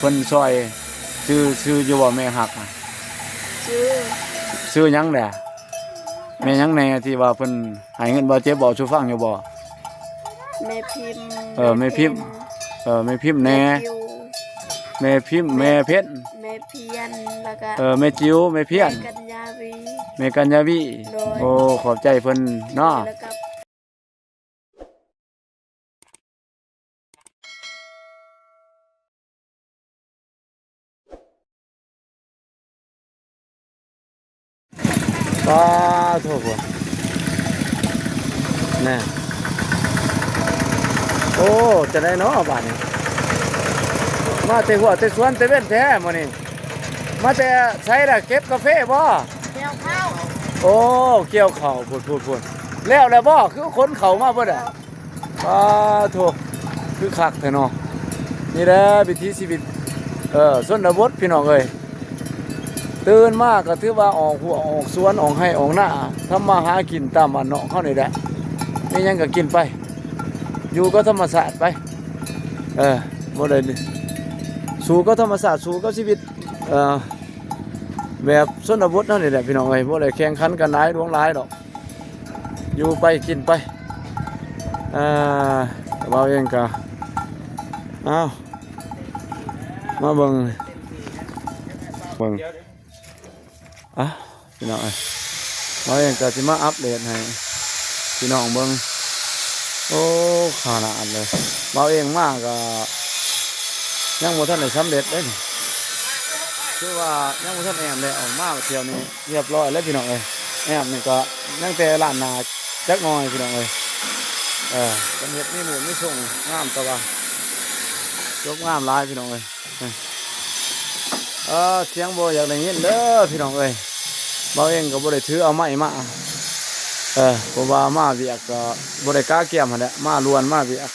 ເພິ່ນຊ່ອຍ ຊື່ ຊື່ຢູ່ບໍ່ແມ່ຮັກນະ? ຊື່ ຊື່ຫຍັງແດ່? ແມ່ຫຍັງແດ່ທີ່ວ່າເພິ່ນໃຫ້ເງິນ ບໍ່ເຈັບ ເວົ້າສູ່ຟັງຢູ່ບໍ່? ແມ່ພິມ ເອີ ແມ່ພິມ ແມ່ເພັນ ເອີ ແມ່ພິມແດ່ ແມ່ພິມ ແມ່ເພັນ ແມ່ພຽນ ແລ້ວກະ ເອີ ແມ່ຈິວ ແມ່ພຽນ ແມ່ກັນຍາວີ ແມ່ກັນຍາວີ ໂດຍ ໂອ້ ຂອບໃຈເພິ່ນເນາະ ແລ້ວກະ ປາໂທ ພຸ້ນ ແນ່ ໂອ້ ຈັ່ງໃດເນາະບາດນີ້ ມາແຕ່ຫົວແຕ່ສວນແຕ່ເວັນແທ້ມື້ນີ້ ມາແຕ່ໃສລະ ເກັບກາເຟບໍ່? ກ່ຽວເຂົ້າ ໂອ້ ກ່ຽວເຂົ້າ ພຸ້ນໆໆ ແລ້ວແລ້ວບໍ່? ຄືຂົນເຂົ້າມາເບິດອະ ປາໂທ ຄືຄັກແທ້ເນາະ ນີ້ແຫຼະວິຖີຊີວິດ ເອີ ຊົນນະບົດພີ່ນ້ອງເອີຍ ຕື່ນມາກໍຖືວ່າອອກຮົ້ວອອກສວນ ອອກໄຮ່ອອກນາ ທຳມາຫາກິນຕາມບ້ານນອກເຮົານີ້ແຫຼະ ມີຫຍັງກໍກິນໄປ ຢູ່ກັບທຳມະຊາດໄປ ເອີ ບໍ່ໄດ້ ສູ້ກັບທຳມະຊາດ ສູ້ກັບຊີວິດ ເອີ ແບບຊົນນະບົດເຮົານີ້ແຫຼະພີ່ນ້ອງເອີຍ ບໍ່ໄດ້ແຂ່ງຂັນກັນຫຼາຍຫຼວງຫຼາຍດອກ ຢູ່ໄປກິນໄປ ອ່າ ເວົ້າເອງກະ ອ້າວ ມາເບິ່ງ ເບິ່ງ ອ່ະ ພີ່ນ້ອງເອີຍ ເວົ້າເອງກະຊິມາອັບເດດໃຫ້ພີ່ນ້ອງເບິ່ງ ໂອ້ ຂະໜາດເລີຍ ເວົ້າເອງມາກະຍັງບໍ່ທັນໄດ້ສຳເລັດເດ້ ຄືວ່າຍັງບໍ່ທັນແອມແລ້ວ ອອກມາທ່ຽວນີ້ ຮຽບຮ້ອຍແລ້ວພີ່ນ້ອງເອີຍ ແອມນີ້ກໍຍັງແຕ່ລ້ານໜ້າຈັກໜ້ອຍພີ່ນ້ອງເອີຍ ເອີ ເພິ່ນເຮັດມີໝູນມີຊົງງາມ ແຕ່ວ່າຈົບງາມຫຼາຍພີ່ນ້ອງເອີຍ ເອີ ສຽງບໍ່ຢາກໄດ້ຍິນເດີພີ່ນ້ອງເອີຍ ເບົາເອງກໍບໍ່ໄດ້ຖືເອົາໄມ້ມາ ເອີ ເພາະວ່າມາວຽກກໍບໍ່ໄດ້ກະກຽມຫັ້ນແຫຼະ ມາດ່ວນມາວຽກ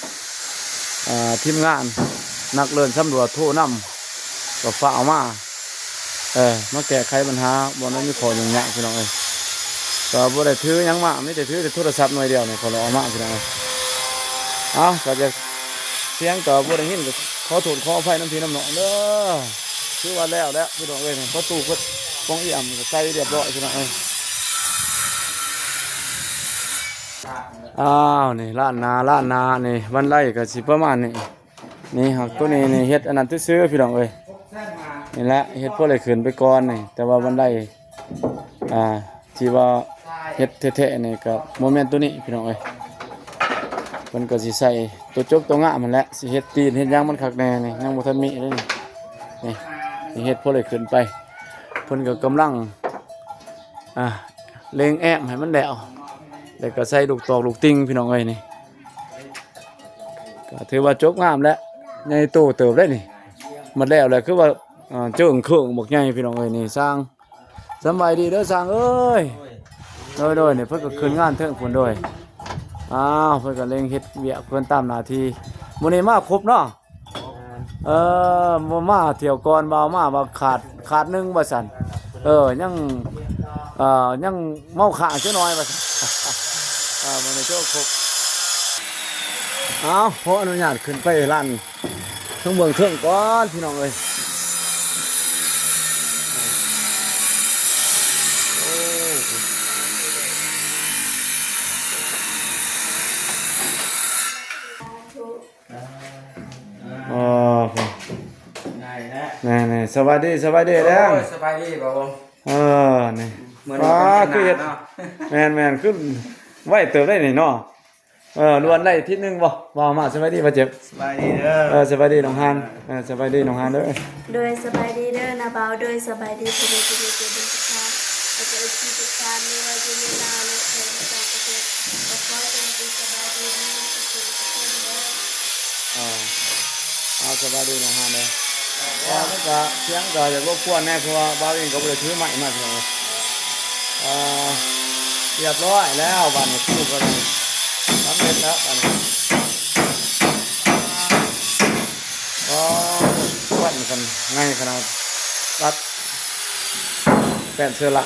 ອ່າ ທີມງານນັກເດີນສຳຫຼວດໂທນຳ ກໍຟ້າວມາ ເອີ ມາແກ້ໄຂບັນຫາບ່ອນນັ້ນມີຂໍ້ຫຍຸ້ງຍາກພີ່ນ້ອງເອີຍ ກໍບໍ່ໄດ້ຖືຫຍັງມາ ມີແຕ່ຖືແຕ່ໂທລະສັບໜ່ວຍດຽວນີ້ ຂໍເອົາມາພີ່ນ້ອງເອີຍ ເອົາ ກໍຈະສຽງກໍບໍ່ໄດ້ຍິນ ກໍຂໍໂທດຂໍອະໄພນຳພີ່ນຳນ້ອງເດີ ຖືວ່າແລ້ວແລ້ວພີ່ນ້ອງເອີຍ ປະຕູເພິ່ນປ່ອງອີ່ອຳກໍໃສ່ຮຽບຮ້ອຍພີ່ນ້ອງເອີຍ ອ້າວ ນີ້ລ້ານນາ ລ້ານນານີ້ ບັນໄດກໍຊິປະມານນີ້ ນີ້ຫາກໂຕນີ້ນີ້ເຮັດອັນນັ້ນຊື່ໆ ພີ່ນ້ອງເອີຍ ນີ້ແຫຼະເຮັດພໍໄດ້ຂຶ້ນໄປກ່ອນນີ້ ແຕ່ວ່າບັນໄດ ອ່າ ທີ່ວ່າເຮັດແທ້ໆນີ້ກໍບໍ່ແມ່ນໂຕນີ້ພີ່ນ້ອງເອີຍ ເພິ່ນກໍຊິໃສ່ໂຕຈົກໂຕງາມຫັ້ນແຫຼະ ຊິເຮັດຕີນເຮັດຫຍັງມັນຄັກແນ່ນີ້ ຍັງບໍ່ທັນມີເດ້ນີ້ ນີ້ ນີ້ເຮັດພໍໄດ້ຂຶ້ນໄປ ເພິ່ນກໍກຳລັງ ອ່າ ເລັງແອ້ມໃຫ້ມັນແລ້ວ ແລ້ວກໍໃສ່ລູກຕອກລູກຕິ່ງ ພີ່ນ້ອງເອີຍນີ້ ກໍຖືວ່າຈົບງາມແລ້ວ ໃຫຍ່ໂຕເຕີບເດ້ນີ້ ມັນແລ້ວແຫຼະ ຄືວ່າ ອ່າ ເຈິງເຄິ່ງບັກໃຫຍ່ພີ່ນ້ອງເອີຍນີ້ ຊ່າງ ສະບາຍດີເດີຊ່າງເອີຍ ໂດຍໆ ນີ້ເພິ່ນກໍຂຶ້ນງານເທິງພຸ້ນ ໂດຍ ອ້າວ ເພິ່ນກໍເລັ່ງເຮັດວຽກເພິ່ນຕາມໜ້າທີ່ ມື້ນີ້ມາຄົບເນາະ ເອີ ບໍ່ມາທ່ຽວກ່ອນ ວ່າມາວ່າຂາດ ຂາດໜຶ່ງວ່າຊັ້ນ ເອີ ຍັງ ເອີ ຍັງເມົາຄ້າງຈັກໜ້ອຍວ່າຊັ້ນ ເອີ ມື້ນີ້ຖືວ່າຄົບ ເອົາ ຂໍອະນຸຍາດຂຶ້ນໄປຮ້ານ ເທິງເບື້ອງເທິງກ່ອນພີ່ນ້ອງເອີຍ ໂອ້ ໄດ້ແລ້ວ ແນ່ໆ ສະບາຍດີ ສະບາຍດີແດງ ໂອ້ຍ ສະບາຍດີບ່າວ ເອີ ນີ້ ມື້ນີ້ ອ່າ ເປັນ ຄືເຮັດ ເນາະ ແມ່ນໆ ຄືໄວເຕີບໄດ໋ນີ້ເນາະ. ເອີ ລວນໄດ້ທິດໜຶ່ງບໍ່? ເວົ້າມາ. ສະບາຍດີບ່າວເຈັບ. ສະບາຍດີເດີ. ເອີ ສະບາຍດີນ້ອງຮານ. ເອີ ສະບາຍດີນ້ອງຮານເດີ. ໂດຍ ສະບາຍດີເດີນ້າບ່າວ. ໂດຍ ສະບາຍດີພໍ່ແມ່ພີ່ນ້ອງເຈົ້າເບິ່ງທຸກທ່ານ ແລ້ວກໍເອັຟຊີທຸກທ່ານ ບໍ່ວ່າຢູ່ໃນລາວ ແລະ ແຂວງຕ່າງປະເທດ ກໍຂໍສະຫວັດດີສະບາຍດີເດີ ທຸກຄົນເດີ. ເອີ ເອົາ ສະບາຍດີນ້ອງຮານເດີ. ເອີ ມັນກະສຽງກະຢາກລົບກວນແດ່ ເພາະວ່າບ່າວເອງກໍບໍ່ໄດ້ຖືໄມມາພີ່ນ້ອງເອີຍ. ເອີ ຮຽບຮ້ອຍແລ້ວ ບາດນີ້ຄິວກໍໄດ້ສຳເລັດແລ້ວບາດນີ້. ອໍ ຄວັນກັນໃຫຍ່ຂະໜາດ ຕັດແປ້ນເຊື້ອລາ.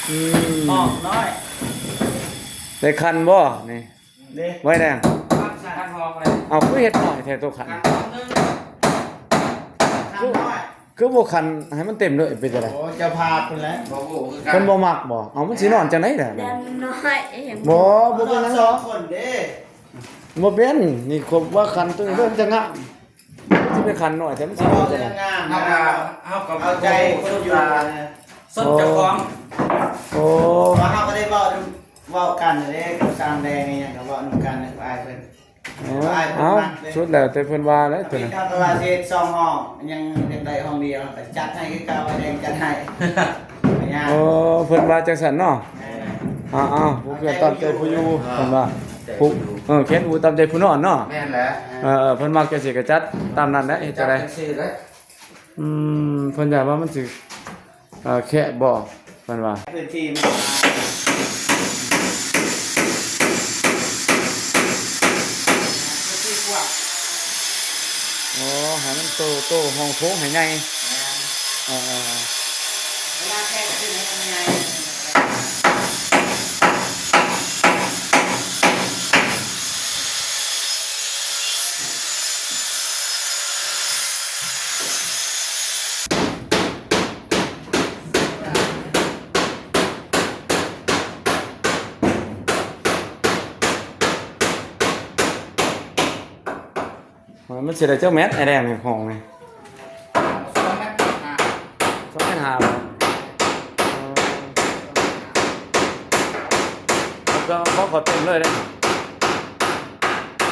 ອືມ ຫ້ອງນ້ອຍ ໄດ້ຄັນບໍ່ນີ້? ເດ້ ໄວ້ແດ່ ຄັນຫ້ອງໄວ້. ເອົາ ຄືເຮັດນ້ອຍແທ້ໂຕຄັນ. ຄັນໜຶ່ງ ຄືບໍ່ຂັນໃຫ້ມັນເຕັມເລີຍ ເປັນຈັ່ງໃດ? ໂອ້ ເຈົ້າພາບພຸ້ນແຫຼະ ບໍ່ຮູ້ຄືກັນ ເພິ່ນບໍ່ມັກບໍ່? ເອົາ ມັນຊິນອນຈັ່ງໃດລະ? ແດນນ້ອຍ ບໍ່ ບໍ່ເປັນຫຍັງດອກ ສອງຄົນເດ້ ບໍ່ເປັນ ນີ້ຄົບວ່າຂັນຕົວນີ້ເບິ່ງຈະງາມ ຊິໄປຂັນໜ້ອຍແທ້ ມັນຊິເປັນຈັ່ງໃດ? ງາມ ເຮົາກໍ ເຮົາກໍເອົາໃຈຄົນຢູ່ ສົນເຈົ້າຂອງ ໂອ້ ເຮົາກໍໄດ້ເວົ້າ ເວົ້າກັນເດ້ ກັບຊ່າງແດງອີ່ຫຍັງກໍເວົ້ານຳກັນກັບອ້າຍເພິ່ນ ໂອ້ ອ້າຍເພິ່ນ ເອົ້າ ມັກເດ້ ສຸດແລ້ວແຕ່ເພິ່ນວ່າແຫຼະ ເພິ່ນ ເຮົາກໍວ່າຊິເຮັດສອງຫ້ອງ ຍັງຢາກໄດ້ຫ້ອງດຽວ ກໍຈັດໃຫ້ຄືເກົ່າ ອ້າຍແດງຈັດໃຫ້ ບໍ່ຍາກ ໂອ້ ເພິ່ນວ່າຈັ່ງຊັ້ນເນາະ ເອີ ເອົາໆ ຜູ້ເກີດຕາມໃຈຜູ້ຢູ່ ເພິ່ນວ່າ ຜູ້ ເອີ ແຂນຜູ້ຕາມໃຈຜູ້ນອນເນາະ ແມ່ນແຫຼະ ເອີ ເພິ່ນມັກຈັ່ງຊີ້ກໍຈັດຕາມນັ້ນແຫຼະ ເຮັດຈັ່ງໃດ ຈັດຈັ່ງຊີ້ແຫຼະ ອືມ ເພິ່ນຢ້ານວ່າມັນຊິ ເອີ ແຄບບໍ່ ເພິ່ນວ່າ ພື້ນທີ່ມັນ ພື້ນທີ່ກວ້າງ ໂອ້ ໃຫ້ມັນໂຕ ໂຕຫ້ອງໂຖງໃຫ້ໃຫຍ່ ແມ່ນ ເອີໆ ເວລາແຄບຂຶ້ນໃຫ້ມັນໃຫຍ່ ມັນຊິໄດ້ຈັກແມັດ ໄອ້ແດງ ຫ້ອງນີ້? ສອງແມັດຫ້າ ສອງແມັດຫ້າບໍ່? ເອີ ເອົາເຄື່ອງເອົາຂອງເຂົ້າເຕັມເລີຍເດ້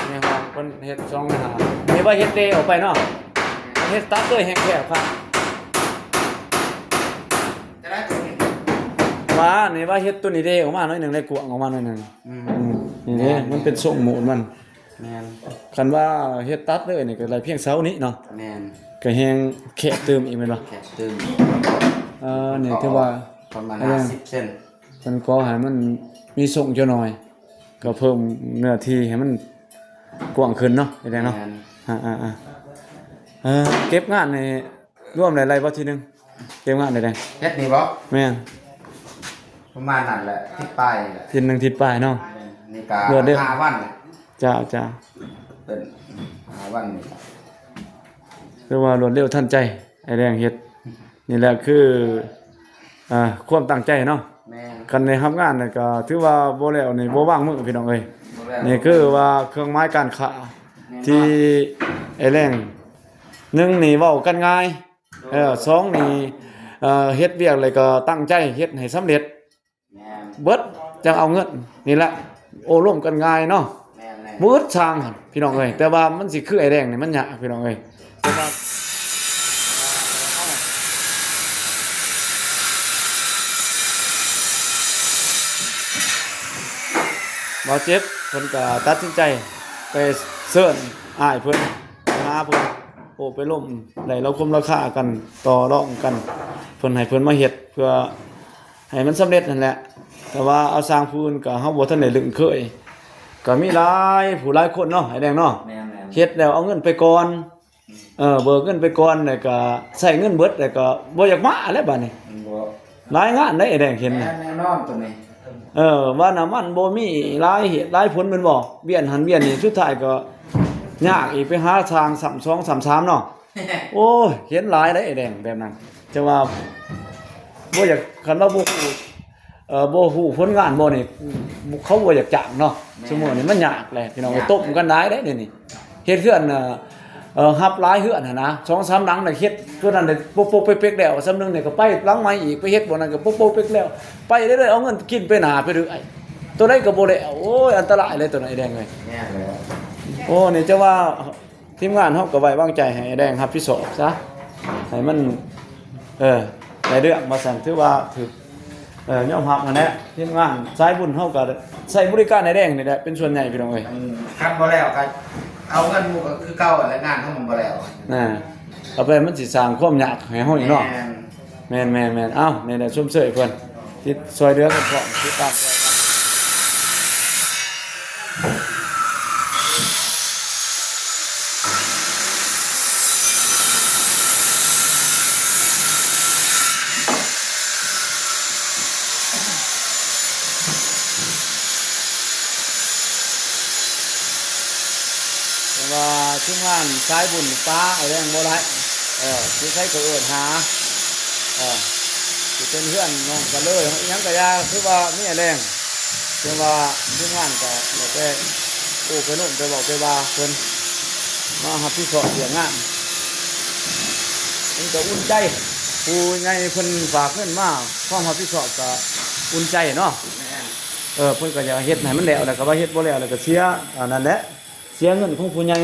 ໃນຫ້ອງເພິ່ນເຮັດສອງແມັດຫ້າ ນີ້ວ່າເຮັດເດອອກໄປເນາະ ເຮັດຕັດເລີຍແຮງແຄບຄັກ ຈະໄດ້ຕົວນີ້ ວ່ານີ້ວ່າເຮັດຕົວນີ້ເດອອກມາໜ້ອຍໜຶ່ງ ໄດ້ກວ້າງອອກມາໜ້ອຍໜຶ່ງ ອືມ ອືມ ນີ້ເດ້ ແມ່ນ ມັນເປັນຊົງໂໝດມັນ ແມ່ນ ຄັນວ່າເຮັດຕັດເລີຍນີ້ກໍໄດ້ພຽງເສົານີ້ເນາະ ແມ່ນ ກໍແຮງແຄບຕື່ມອີກແມ່ນບໍ່? ແຄບຕື່ມ ເອີ ນີ້ຖືວ່າປະມານຫ້າສິບເຊັນ ເພິ່ນຂໍໃຫ້ມັນມີຊົງຈັກໜ່ອຍ ກໍເພີ່ມເນື້ອທີ່ໃຫ້ມັນກວ້າງຂຶ້ນເນາະ ໄອ້ແດງເນາະ ແມ່ນ ອ່າໆໆ ເອີ ເກັບງານນີ້ ລວມໄດ້ໄລ່ບໍ່ທີໜຶ່ງ ເກັບງານໄດ້ແດງ ເຮັດນີ້ບໍ່? ແມ່ນ ປະມານນັ້ນແຫຼະ ທິດປາຍນີ້ແຫຼະ ທີໜຶ່ງທິດປາຍເນາະ ແມ່ນ ນີ້ກະ ລວດເລັວ ຫ້າວັນ ຈ້າໆ ເປັນຫ້າວັນນີ້ ຄືວ່າລວດເລັວທັນໃຈ ໄອ້ແດງເຮັດ ນີ້ແຫຼະຄື ອ່າ ຄວາມຕັ້ງໃຈເນາະ ແມ່ນ ຄັນໄດ້ຮັບງານນີ້ກໍຖືວ່າບໍ່ແລ້ວນີ້ບໍ່ວາງມືພີ່ນ້ອງເອີຍ ບໍ່ແລ້ວ ນີ້ຄືວ່າເຄື່ອງໝາຍການຄ້າ ແນ່ນອນ ທີ່ໄອ້ແດງ ໜຶ່ງນີ້ເວົ້າກັນງ່າຍ ໂດຍ ເອີ ສອງນີ້ ເອີ ເຮັດວຽກແລ້ວກໍຕັ້ງໃຈເຮັດໃຫ້ສຳເລັດ ແມ່ນ ເບິດຈັ່ງເອົາເງິນ ນີ້ແຫຼະ ໂອ້ລົມກັນງ່າຍເນາະ ແມ່ນໆ ເບິດຊ່າງຫັ້ນພີ່ນ້ອງເອີຍ ແຕ່ວ່າມັນຊິຄືໄອ້ແດງນີ້ມັນຍາກພີ່ນ້ອງເອີຍ ແຕ່ວ່າ ບ່າວເຈັບເພິ່ນກໍຕັດສິນໃຈໄປເຊີນອ້າຍເພິ່ນ ໄປຫາເພິ່ນ ໂອ້ ໄປລົມ ໄດ້ລາຄາຄົມລາຄາກັນ ຕໍ່ລອງກັນ ເພິ່ນໃຫ້ເພິ່ນມາເຮັດ ເພື່ອໃຫ້ມັນສຳເລັດຫັ້ນແຫຼະ ແຕ່ວ່າເອົາຊ່າງຜູ້ອື່ນກໍເຮົາບໍ່ທັນໄດ້ລຶ້ງເຄີຍ ກໍມີຫຼາຍຜູ້ຫຼາຍຄົນເນາະ ໄອ້ແດງເນາະ ແມ່ນໆ ເຮັດແລ້ວເອົາເງິນໄປກ່ອນ ເອີ ເບີກເງິນໄປກ່ອນ ແລ້ວກໍໃຊ້ເງິນເບິດ ແລ້ວກໍບໍ່ຢາກມາແລ້ວບາດນີ້ ແມ່ນບໍ່? ຫຼາຍງານເດ້ ໄອ້ແດງເຫັນນະ ແມ່ນແນ່ນອນຕົວນີ້ ເອີ ວ່ານ້ຳມັນບໍ່ມີ ຫຼາຍເຫດຫຼາຍຜົນແມ່ນບໍ່? ວຽນຫັ້ນວຽນນີ້ ສຸດທ້າຍກໍຍາກອີກ ໄປຫາຊ່າງຊ້ຳສອງຊ້ຳສາມເນາະ ໂອ້ຍ ເຫັນຫຼາຍເດ້ ໄອ້ແດງແບບນັ້ນ ແຕ່ວ່າບໍ່ຢາກ ຄັນວ່າບໍ່ຮູ້ ເອີ ບໍ່ຮູ້ຜົນງານບໍ່ນີ້ ເຂົາບໍ່ຢາກຈ້າງເນາະ ແມ່ນ ຊຸມື້ນີ້ມັນຍາກແຫຼະພີ່ນ້ອງເອີຍ ຍາກ ຕົບກັນຫຼາຍເດ້ດຽວນີ້ ເຮັດເຮືອນ ເອີ ເອີ ຮັບຫຼາຍເຮືອນຫັ້ນນະ ສອງສາມຫຼັງນະ ເຮັດຕົວນັ້ນໄດ້ປົກໆເປັກໆແລ້ວ ສ່ຳໜຶ່ງນີ້ກໍໄປຫຼັງໃໝ່ອີກ ໄປເຮັດບ່ອນນັ້ນກໍປົກໆເປັກແລ້ວ ໄປເລື້ອຍໆ ເອົາເງິນກິນໄປໜ້າໄປເລື້ອຍ ຕົວໃດກໍບໍ່ແລ້ວ ໂອ້ຍ ອັນຕະລາຍເລີຍຕົວນັ້ນ ໄອ້ແດງເອີຍ ຍາກແລ້ວ ໂອ້ ນີ້ຈະວ່າ ທີມງານເຮົາກໍໄວ້ວາງໃຈໃຫ້ໄອ້ແດງຮັບຜິດຊອບຊະ ໃຫ້ມັນ ເອີ ໄດ້ເລື່ອງວ່າຊັ້ນ ຖືວ່າຖືກ ເອີ ຍອມຮັບຫັ້ນແຫຼະ ທີມງານສາຍບຸນເຮົາກໍໃຊ້ບໍລິການໄອ້ແດງນີ້ແຫຼະເປັນສ່ວນໃຫຍ່ພີ່ນ້ອງເອີຍ ຄັນບໍ່ແລ້ວກໍເອົາເງິນໝູ່ກໍຄືເກົ່າແຫຼະ ງານເຮົາມັນບໍ່ແລ້ວ ນະ ເອົາໄປມັນຊິສ້າງຄວາມຍາກໃຫ້ເຮົາອີກເນາະ ແມ່ນ ແມ່ນໆໆ ເອົ້າ ນີ້ແຫຼະຊົມເຊີຍເພິ່ນ ຕິດຊ່ອຍເຫຼືອກັນພ້ອມ ຕິດຕາມຊ່ອຍກັນ ແຕ່ວ່າທີມງານສາຍບຸນປາໄອ້ແດງບໍ່ໄດ້ ເອີ ຢູ່ໃສກໍເອີ້ນຫາ ເອີ ຊິເປັນເຮືອນນ້ອງກະເລີຍ ອີ່ຫຍັງກະຢ່າ ຄືວ່າມີແຮງ ເຖິງວ່າທີມງານກະແລ້ວແຕ່ຜູ້ໄປໂນ້ນໄປເວົ້າໄປວ່າເພິ່ນມາຮັບຜິດຊອບວຽກງານ ມັນກະອຸ່ນໃຈ ຜູ້ໃຫຍ່ເພິ່ນຝາກເງິນມາ ຄວາມຮັບຜິດຊອບກະອຸ່ນໃຈເນາະ ແມ່ນ ເອີ ເພິ່ນກະຢາກເຮັດໃຫ້ມັນແລ້ວ ແລ້ວກະວ່າເຮັດບໍ່ແລ້ວ ແລ້ວກະເສຍ ອັນນັ້ນແຫຼະ ເສຍເງິນຂອງຜູ້ໃຫຍ່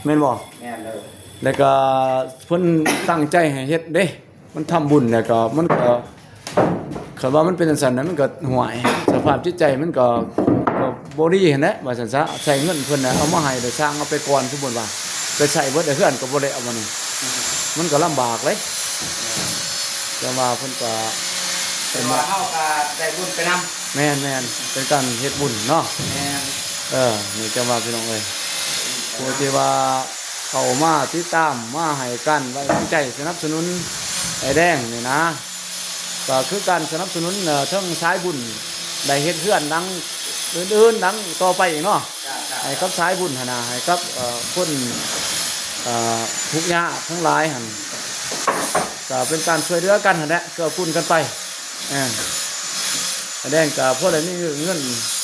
ແມ່ນບໍ່? ແມ່ນເດີ ແລ້ວກະເພິ່ນຕັ້ງໃຈໃຫ້ເຮັດເດ້ ມັນທຳບຸນແລ້ວກະ ມັນກະ ຄັນວ່າມັນເປັນຈັ່ງຊັ້ນນະ ມັນກະ ຫ້ວຍ ສະພາບຈິດໃຈມັນກະ ກະບໍ່ດີຫັ້ນແຫຼະ ວ່າຊັ້ນຊະ ໃຊ້ເງິນເພິ່ນນະ ເອົາມາໃຫ້ແລ້ວຊ່າງເອົາໄປກ່ອນ ສົມມຸດວ່າໄປໃຊ້ເບິດແລ້ວ ເຮືອນກະບໍ່ແລ້ວ ບາດນີ້ມັນກະລຳບາກເດ້ ແຕ່ວ່າເພິ່ນກະ ແຕ່ວ່າເຮົາກະໄດ້ບຸນໄປນຳ ແມ່ນໆ ເປັນການເຮັດບຸນເນາະ ແມ່ນ ເອີ ນີ້ຈັ່ງວ່າພີ່ນ້ອງເອີຍ ຜູ້ທີ່ວ່າເຂົ້າມາຕິດຕາມ ມາໃຫ້ການໄວ້ວາງໃຈສະໜັບສະໜູນອ້າຍແດງນີ້ນະ ກໍຄືການສະໜັບສະໜູນ ເອີ ເຖິງສາຍບຸນໄດ້ເຮັດເຮືອນຫຼັງອື່ນໆ ຫຼັງຕໍ່ໄປອີກເນາະ ໃຫ້ກັບສາຍບຸນຫັ້ນນະ ໃຫ້ກັບ ເອີ ຄົນ ເອີ ທຸກຍາກທັງຫຼາຍຫັ້ນ ກໍເປັນການຊ່ວຍເຫຼືອກັນຫັ້ນແຫຼະ ເກື້ອກູນກັນໄປ ເອີ ແສດງກໍພໍໄດ້ມີເງິນ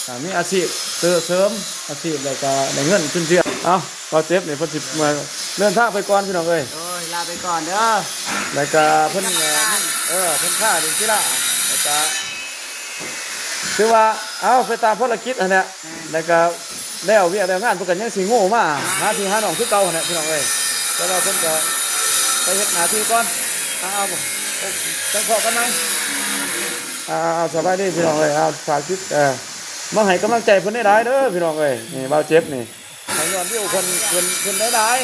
ກໍມີອາຊີບເສີມອາຊີບ ແລ້ວກໍໄດ້ເງິນຈຸນເຈືອ ເອົ້າ ບ່າວເຈັບນີ້ເພິ່ນຊິເດີນທາງໄປກ່ອນພີ່ນ້ອງເອີຍ ໂດຍ ລາໄປກ່ອນເດີ ແລ້ວກໍເພິ່ນ ເອີ ເພິ່ນພາໄປກິລາ ແລ້ວກໍ ຖືວ່າ ເອົາ ໄປຕາມພາລະກິດຫັ້ນແຫຼະ ແມ່ນ ແລ້ວກໍແລ້ວວຽກແລ້ວງານ ເພິ່ນກໍຍັງຊິໂງ່ມາຫາພີ່ຫານ້ອງຄືເກົ່າຫັ້ນແຫຼະພີ່ນ້ອງເອີຍ ແຕ່ວ່າເພິ່ນກໍໄປເຮັດໜ້າທີ່ກ່ອນ ເອົາ ເອົາ ຈັ່ງພໍ້ກັນໃໝ່ ເອົາ ເອົາ ສະບາຍດີພີ່ນ້ອງເອີຍ ເອົາ ຝາກຕິດ ເອີ ມາໃຫ້ກຳລັງໃຈເພິ່ນຫຼາຍໆເດີພີ່ນ້ອງເອີຍ ນີ້ບ່າວເຈັບນີ້ ໃຫ້ຍອດວິວເພິ່ນ ເພິ່ນ ເພິ່ນຫຼາຍ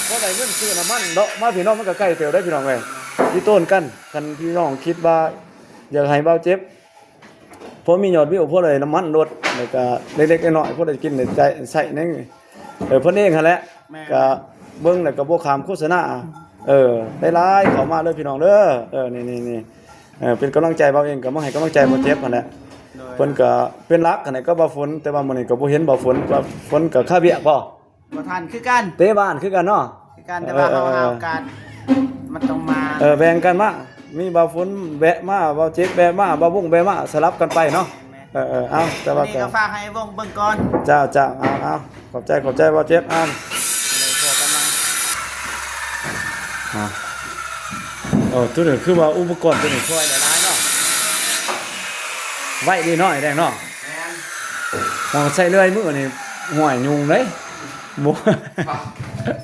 ໆ ພໍໄດ້ເງິນຊື້ນ້ຳມັນເນາະ ມາພີ່ນ້ອງ ມັນກໍໃກ້ເຕີບເດ້ພີ່ນ້ອງເອີຍ ອີ່ໂຕນກັນ ຄັນພີ່ນ້ອງຄິດວ່າຢາກໃຫ້ບ່າວເຈັບ ພໍມີຍອດວິວ ພໍໄດ້ນ້ຳມັນລົດ ແລ້ວກະເລັກໆນ້ອຍໆ ພໍໄດ້ກິນໄດ້ໃຊ້ ໃຊ້ແນວ ເອີ ເພິ່ນເອງຫັ້ນແຫຼະ ແມ່ນ ກະເບິ່ງແລ້ວກະບໍ່ຂ້າມໂຄສະນາ ເອີ ຫຼາຍໆ ເຂົ້າມາເດີພີ່ນ້ອງເດີ ເອີ ນີ້ໆໆ ເອີ ເປັນກຳລັງໃຈ ບ່າວເອງກະມາໃຫ້ກຳລັງໃຈບ່າວເຈັບຫັ້ນແຫຼະ ໂດຍ ເພິ່ນກະເປັນຫຼັກຫັ້ນແຫຼະກັບບ່າວຝົນ ແຕ່ວ່າມື້ນີ້ກະບໍ່ເຫັນບ່າວຝົນ ບ່າວຝົນກະຄາວຽກບໍ່? ບໍ່ທັນຄືກັນ ເຕະບ້ານຄືກັນເນາະ ຄືກັນ ແຕ່ວ່າເຮົາ ເອີ ເຮົາກະ ມັນຕ້ອງມາ ເອີ ແບ່ງກັນມາ ມີບ່າວຝົນແວະມາ ບ່າວເຈັບແວະມາ ບ່າວວົງແວະມາ ສະຫຼັບກັນໄປເນາະ ແມ່ນ ເອີ ເອີ ເອົາ ແຕ່ວ່າ ນີ້ກໍ ກໍຝາກໃຫ້ວົງເບິ່ງກ່ອນ ເຈົ້າ ເຈົ້າ ເອົາ ເອົາ ຂອບໃຈ ຂອບໃຈບ່າວເຈັບ ເອົາ ເອີ ຕົວນີ້ຄືວ່າອຸປະກອນຕົວນີ້ຊ່ວຍຫຼາຍໆເນາະ ໄວດີເນາະ ໄອ້ແດງເນາະ ແມ່ນ ເຮົາໃຊ້ເລື່ອຍມືນີ້ ຫ້ວຍ ຫຍຸ້ງເດ້ ບໍ່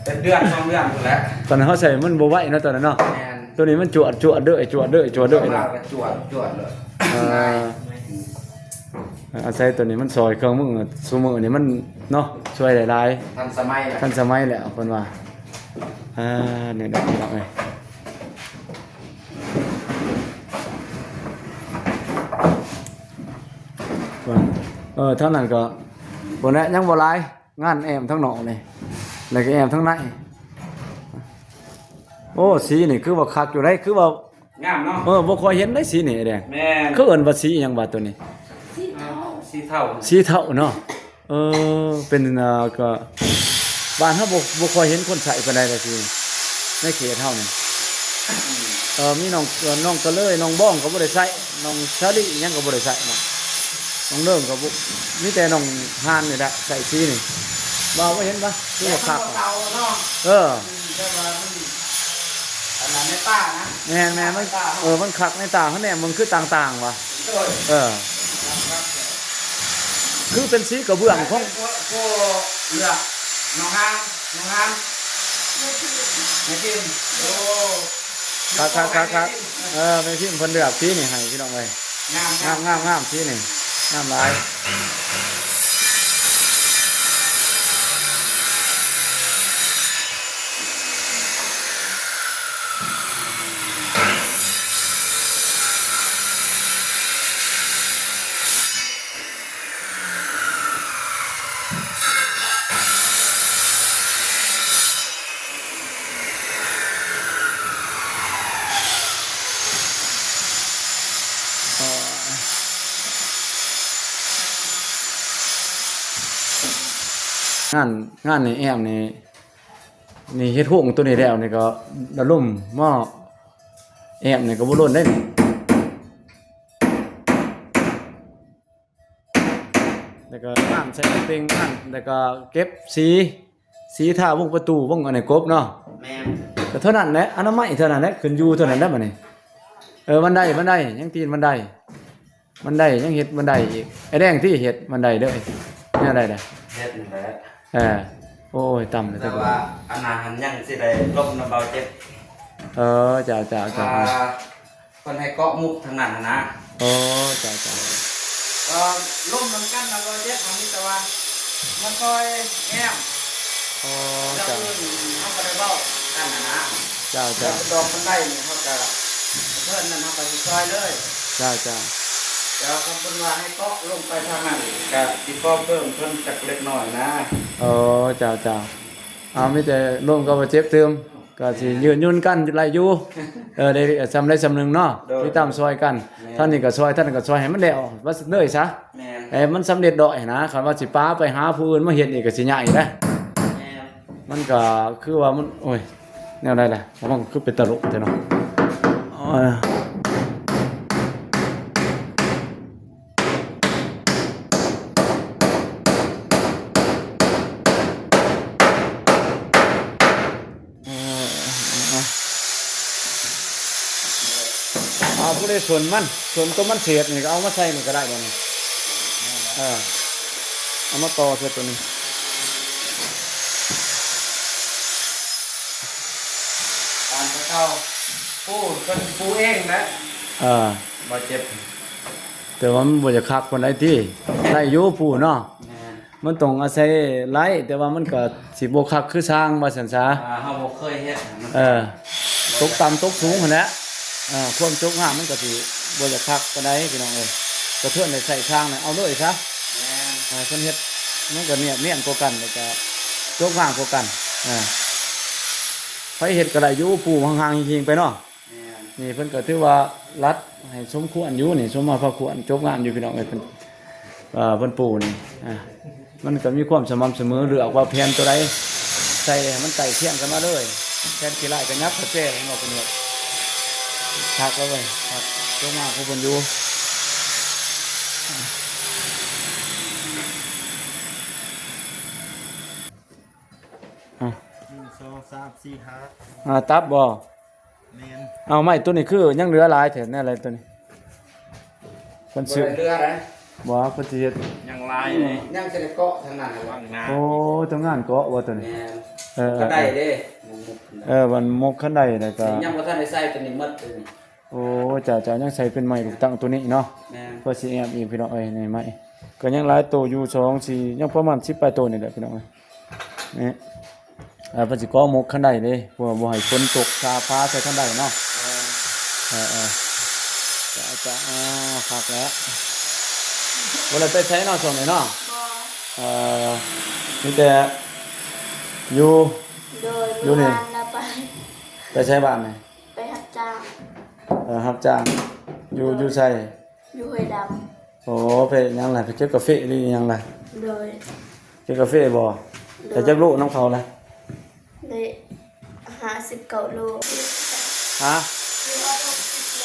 ເປັນເດືອນສອງເດືອນພຸ້ນແຫຼະ ຕອນເຮົາໃຊ້ມັນບໍ່ໄວເນາະ ຕອນນັ້ນເນາະ ແມ່ນ ຕົວນີ້ມັນຈວດ ຈວດເດີ ຈວດເດີ ຈວດເດີ ເວລາກໍຈວດ ຈວດເລີຍ ເອີ ງ່າຍ ອາໄສຕົວນີ້ມັນຊ່ອຍເຄື່ອງມື ຊຸມື້ນີ້ມັນເນາະ ຊ່ວຍໄດ້ຫຼາຍ ທັນສະໄໝແລ້ວ ທັນສະໄໝແລ້ວເພິ່ນວ່າ ອ່າ ນີ້ແຫຼະພີ່ນ້ອງເອີຍ ເອີ ທາງນັ້ນກໍ ພຸ້ນແຫຼະ ຍັງບໍ່ຫຼາຍ ງານແອ້ມທາງນອກນີ້ ແລ້ວກໍແອ້ມທາງໃນ ໂອ້ ສີນີ້ຄືວ່າຄັກຢູ່ເດ້ ຄືວ່າ ງາມເນາະ ເອີ ບໍ່ຄ່ອຍເຫັນເດ້ສີນີ້ແດງ ແມ່ນ ເຂົາເອີ້ນວ່າສີຫຍັງວະໂຕນີ້ ສີເທົາ ສີເທົາ ສີເທົາເນາະ ເອີ ເປັນ ເອີ ກໍບ້ານເຮົາບໍ່ ບໍ່ຄ່ອຍເຫັນຄົນໃຊ້ປານໃດລະສີ ໃນເຂດເຮົານີ້ ເອີ ມີນ້ອງ ເອີ ນ້ອງກະເລີຍ ນ້ອງບອງກໍບໍ່ໄດ້ໃຊ້ ນ້ອງສາລີຫຍັງກໍບໍ່ໄດ້ໃຊ້ເນາະ ນ້ອງເລີງກໍບໍ່ ມີແຕ່ນ້ອງຮານນີ້ແຫຼະໃຊ້ສີນີ້ ວ່າບໍ່ເຫັນປະ ຄືວ່າຄັກ ແຕ່ມັນບໍ່ເກົ່າເນາະ ເອີ ແຕ່ວ່າມັນ ອັນນັ້ນໃນປ່ານະ ແມ່ນໆ ມັນ ໃນປ່າເນາະ ເອີ ມັນຄັກໃນຕາ ເຮົາແນມເບິ່ງຄືຕ່າງໆ ວ່າ ໂດຍ ເອີ ຄືເປັນສີກະເບື້ອງຂອງ ໂອ້ ໂອ້ ເລືອກ ນ້ອງຮານ ນ້ອງຮານ ແມ່ພິມ ໂອ້ ຄັກໆໆໆ ເອີ ແມ່ພິມເພິ່ນເລືອກສີນີ້ໃຫ້ພີ່ນ້ອງເອີຍ ງາມ ງາມ ງາມ ງາມ ງາມ ສີນີ້ ງາມຫຼາຍ ງານ ງານນີ້ແອມນີ້ ນີ້ເຮັດໂຮງໂຕນີ້ແລ້ວນີ້ກໍລະລົມໝໍ້ແອມນີ້ກໍບໍ່ຫຼົ່ນໄດ້ນີ້ ແລ້ວກໍນ້ຳໃສ່ເຕັງຫັ້ນ ແລ້ວກໍເກັບສີ ສີທາວົງປະຕູ ວົງອັນນີ້ກົບເນາະ. ແມ່ນ ກໍເທົ່ານັ້ນແຫຼະ ອະນາໄມເທົ່ານັ້ນແຫຼະ ຂຶ້ນຢູ່ເທົ່ານັ້ນແຫຼະບັດນີ້. ເອີ ບັນໄດ ບັນໄດ ຍັງຕີນບັນໄດ ບັນໄດ ຍັງເຮັດບັນໄດອີກ. ໄອ້ແດງຕິເຮັດບັນໄດເດີ ແນວໃດລະ ເຮັດນັ້ນແຫຼະ. ເອີ ໂອ້ຍ ຕ່ຳເລີຍ ແຕ່ວ່າອັນນັ້ນຫັ້ນຍັງຊິໄດ້ລົມນຳເບົາເຈັດ. ເອີ ເຈົ້າ ເຈົ້າ ເຈົ້າ ອ່າ ເພິ່ນໃຫ້ເກາະມຸກທາງນັ້ນຫັ້ນນະ. ໂອ້ ເຈົ້າ ເຈົ້າ ກໍລົມນຳກັນນະ ເບົາເຈັດ ມັນມີແຕ່ວ່າມາຊ່ອຍແອ້ມ. ໂອ້ ເຈົ້າ ເຈົ້າ ອື່ນເຮົາກໍໄດ້ເວົ້າກັນຫັ້ນນະ. ເຈົ້າ ເຈົ້າ ດອກມັນໄດ້ນີ້ເຮົາກໍ ເພິ່ນນັ້ນເຮົາກໍຊິຊ່ອຍເລີຍ. ເຈົ້າ ເຈົ້າ ແຕ່ວ່າຄັນເພິ່ນວ່າໃຫ້ເກາະລົງໄປທາງນັ້ນ ກໍຊິຂໍເພີ່ມເພິ່ນຈັກເລັກນ້ອຍນະ. ໂອ້ ເຈົ້າ ເຈົ້າ ເອົາ ມີແຕ່ລົມກັບເຈັບຕື່ມ ກໍຊິ ແມ່ນ ຢືນຍົງກັນໄດ້ຢູ່. ເອີ ໄດ້ສ່ຳໃດສ່ຳໜຶ່ງເນາະ ໂດຍ ຕິດຕາມຊ່ອຍກັນ. ແມ່ນ ທ່ານນີ້ກໍຊ່ອຍ ທ່ານນັ້ນກໍຊ່ອຍ ໃຫ້ມັນແລ້ວວ່າຊັ້ນເລີຍຊະ. ແມ່ນ ໃຫ້ມັນສຳເລັດດອກຫັ້ນນະ. ຄັນວ່າຊິປາໄປຫາຜູ້ອື່ນມາເຮັດນີ້ກໍຊິຍາກອີກນະ. ແມ່ນ ມັນກໍຄືວ່າມັນ ໂອ້ຍ ແນວໃດລະ ມັນຄືເປັນຕະຫຼົກແທ້ເນາະ. ເອີ ເອີ ເອົາ ຜູ້ໃດສົນມັນ ສົນຕົວມັນເສດນີ້ກໍເອົາມາໃສ່ນີ້ກໍໄດ້ດອກນີ້. ເອີ ເອົາມາຕໍ່ໃສ່ຕົວນີ້. ຕາມເຂົາເຈົ້າປູ ເພິ່ນປູເອງແຫຼະ. ເອີ ບໍ່ເຈັບ ແຕ່ວ່າມັນບໍ່ຢາກຄັກປານໃດຕິ ໄດ້ຢູ່ປູເນາະ. ແມ່ນ ມັນຕ້ອງອາໄສໄລ້ ແຕ່ວ່າມັນກໍຊິບໍ່ຄັກຄືຊ່າງວ່າຊັ້ນຊະ. ອ່າ ເຮົາບໍ່ເຄີຍເຮັດ ເອີ ຕົກຕ່ຳຕົກສູງຫັ້ນແຫຼະ. ເອີ ຄວາມຈົບງາມມັນກໍຊິບໍ່ຢາກຄັກປານໃດພີ່ນ້ອງເອີຍ. ກະເທື່ອນໄດ້ໃຊ້ຊ່າງນະ ເອົາເລີຍຊະ. ແມ່ນ ເອີ ເພິ່ນເຮັດມັນກໍນຽບນຽນກວ່າກັນ ແລ້ວກໍຈົບງາມກວ່າກັນ. ເອີ ໃຜເຮັດກໍໄດ້ຢູ່ ປູຫ່າງໆຫິງໆໄປເນາະ. ແມ່ນ ນີ້ເພິ່ນກໍຖືວ່າລັດໃຫ້ສົມຄວນຢູ່ນີ້ ສົມມາພາຄວນ ຈົບງາມຢູ່ພີ່ນ້ອງເອີຍ. ເພິ່ນ ເອີ ເພິ່ນປູນີ້ ອ່າ ມັນກໍມີຄວາມສະໝ່ຳສະເໝີ ເລືອກວ່າແຜ່ນຕົວໃດໃສ່ໃຫ້ມັນໃກ້ຄຽງກັນມາເລີຍ. ແຜ່ນຂີ້ໄລ່ກໍຫຍັບກະແຈໃຫ້ເນາະ ເພິ່ນເຮັດຄັກແລ້ວເວີຍ ຄັກ ຈົບງາມຂອງເພິ່ນຢູ່. ອ່າ ໜຶ່ງ ສອງ ສາມ ສີ່ ຫ້າ ຫ້າຕັບບໍ່? ແມ່ນ ເອົາ ໄມ້ຕົວນີ້ຄືຍັງເຫຼືອຫຼາຍແທ້ແນວໃດຕົວນີ້? ເພິ່ນຊື້ ບໍ່ໄດ້ເຫຼືອໃດ ບໍ່ ເພິ່ນຊິເຮັດ ຍັງຫຼາຍເດ້ ຍັງຊິໄດ້ເກາະທາງນັ້ນແຫຼະ. ໂອ້ ຕົວງານເກາະບໍ່ຕົວນີ້? ແມ່ນ ເອີ ກໍໄດ້ເດ້ ມຸກໆ ເອີ ມັນມຸກຄັນໄດແລ້ວກໍ ຍັງບໍ່ທັນໄດ້ໃສ່ຕົວນີ້ໝົດຕົວນີ້. ໂອ້ ເຈົ້າໆ ຍັງໃສ່ເປັນໄມ້ລູກຕັ້ງຕົວນີ້ເນາະ. ແມ່ນ ເພື່ອຊິແອມອີກພີ່ນ້ອງເອີຍ ນີ້ໄມ້ກໍຍັງຫຼາຍໂຕຢູ່ ສອງ ສີ່ ຍັງປະມານສິບປາຍໂຕນີ້ແຫຼະພີ່ນ້ອງເອີຍ. ນີ້ ເອີ ເພິ່ນຊິກໍ່ໝົກຄັນໄດເດ້ ເພື່ອບໍ່ໃຫ້ຝົນຕົກຊາຟ້າໃສ່ຄັນໄດເນາະ. ເອີ ເອີ ຈະ ຈະ ອ່າ ຄັກແລ້ວ. ບໍ່ໄດ້ໄປໃສເນາະຊ່ວງນີ້ເນາະ? ບໍ່ ເອີ ມີແຕ່ຢູ່ ໂດຍ ຢູ່ນີ້ ເມື່ອວານລະໄປ ໄປໃສບ້ານນີ້? ໄປຮັບຈ້າງ. ເອີ ຮັບຈ້າງຢູ່ ໂດຍ ຢູ່ໃສ? ຢູ່ຫ້ວຍດຳ. ໂອ້ ໄປຫຍັງລະ ໄປເກັບກາເຟຫຼືຫຍັງລະ? ໂດຍ ເກັບກາເຟບໍ່? ໂດຍ ໄດ້ຈັກໂລນຳເຂົາລະ? ໄດ້ຫ້າສິບເກົ້າໂລ. ຮະ? ຢູ່ຮອດຫົກສິບໂລ.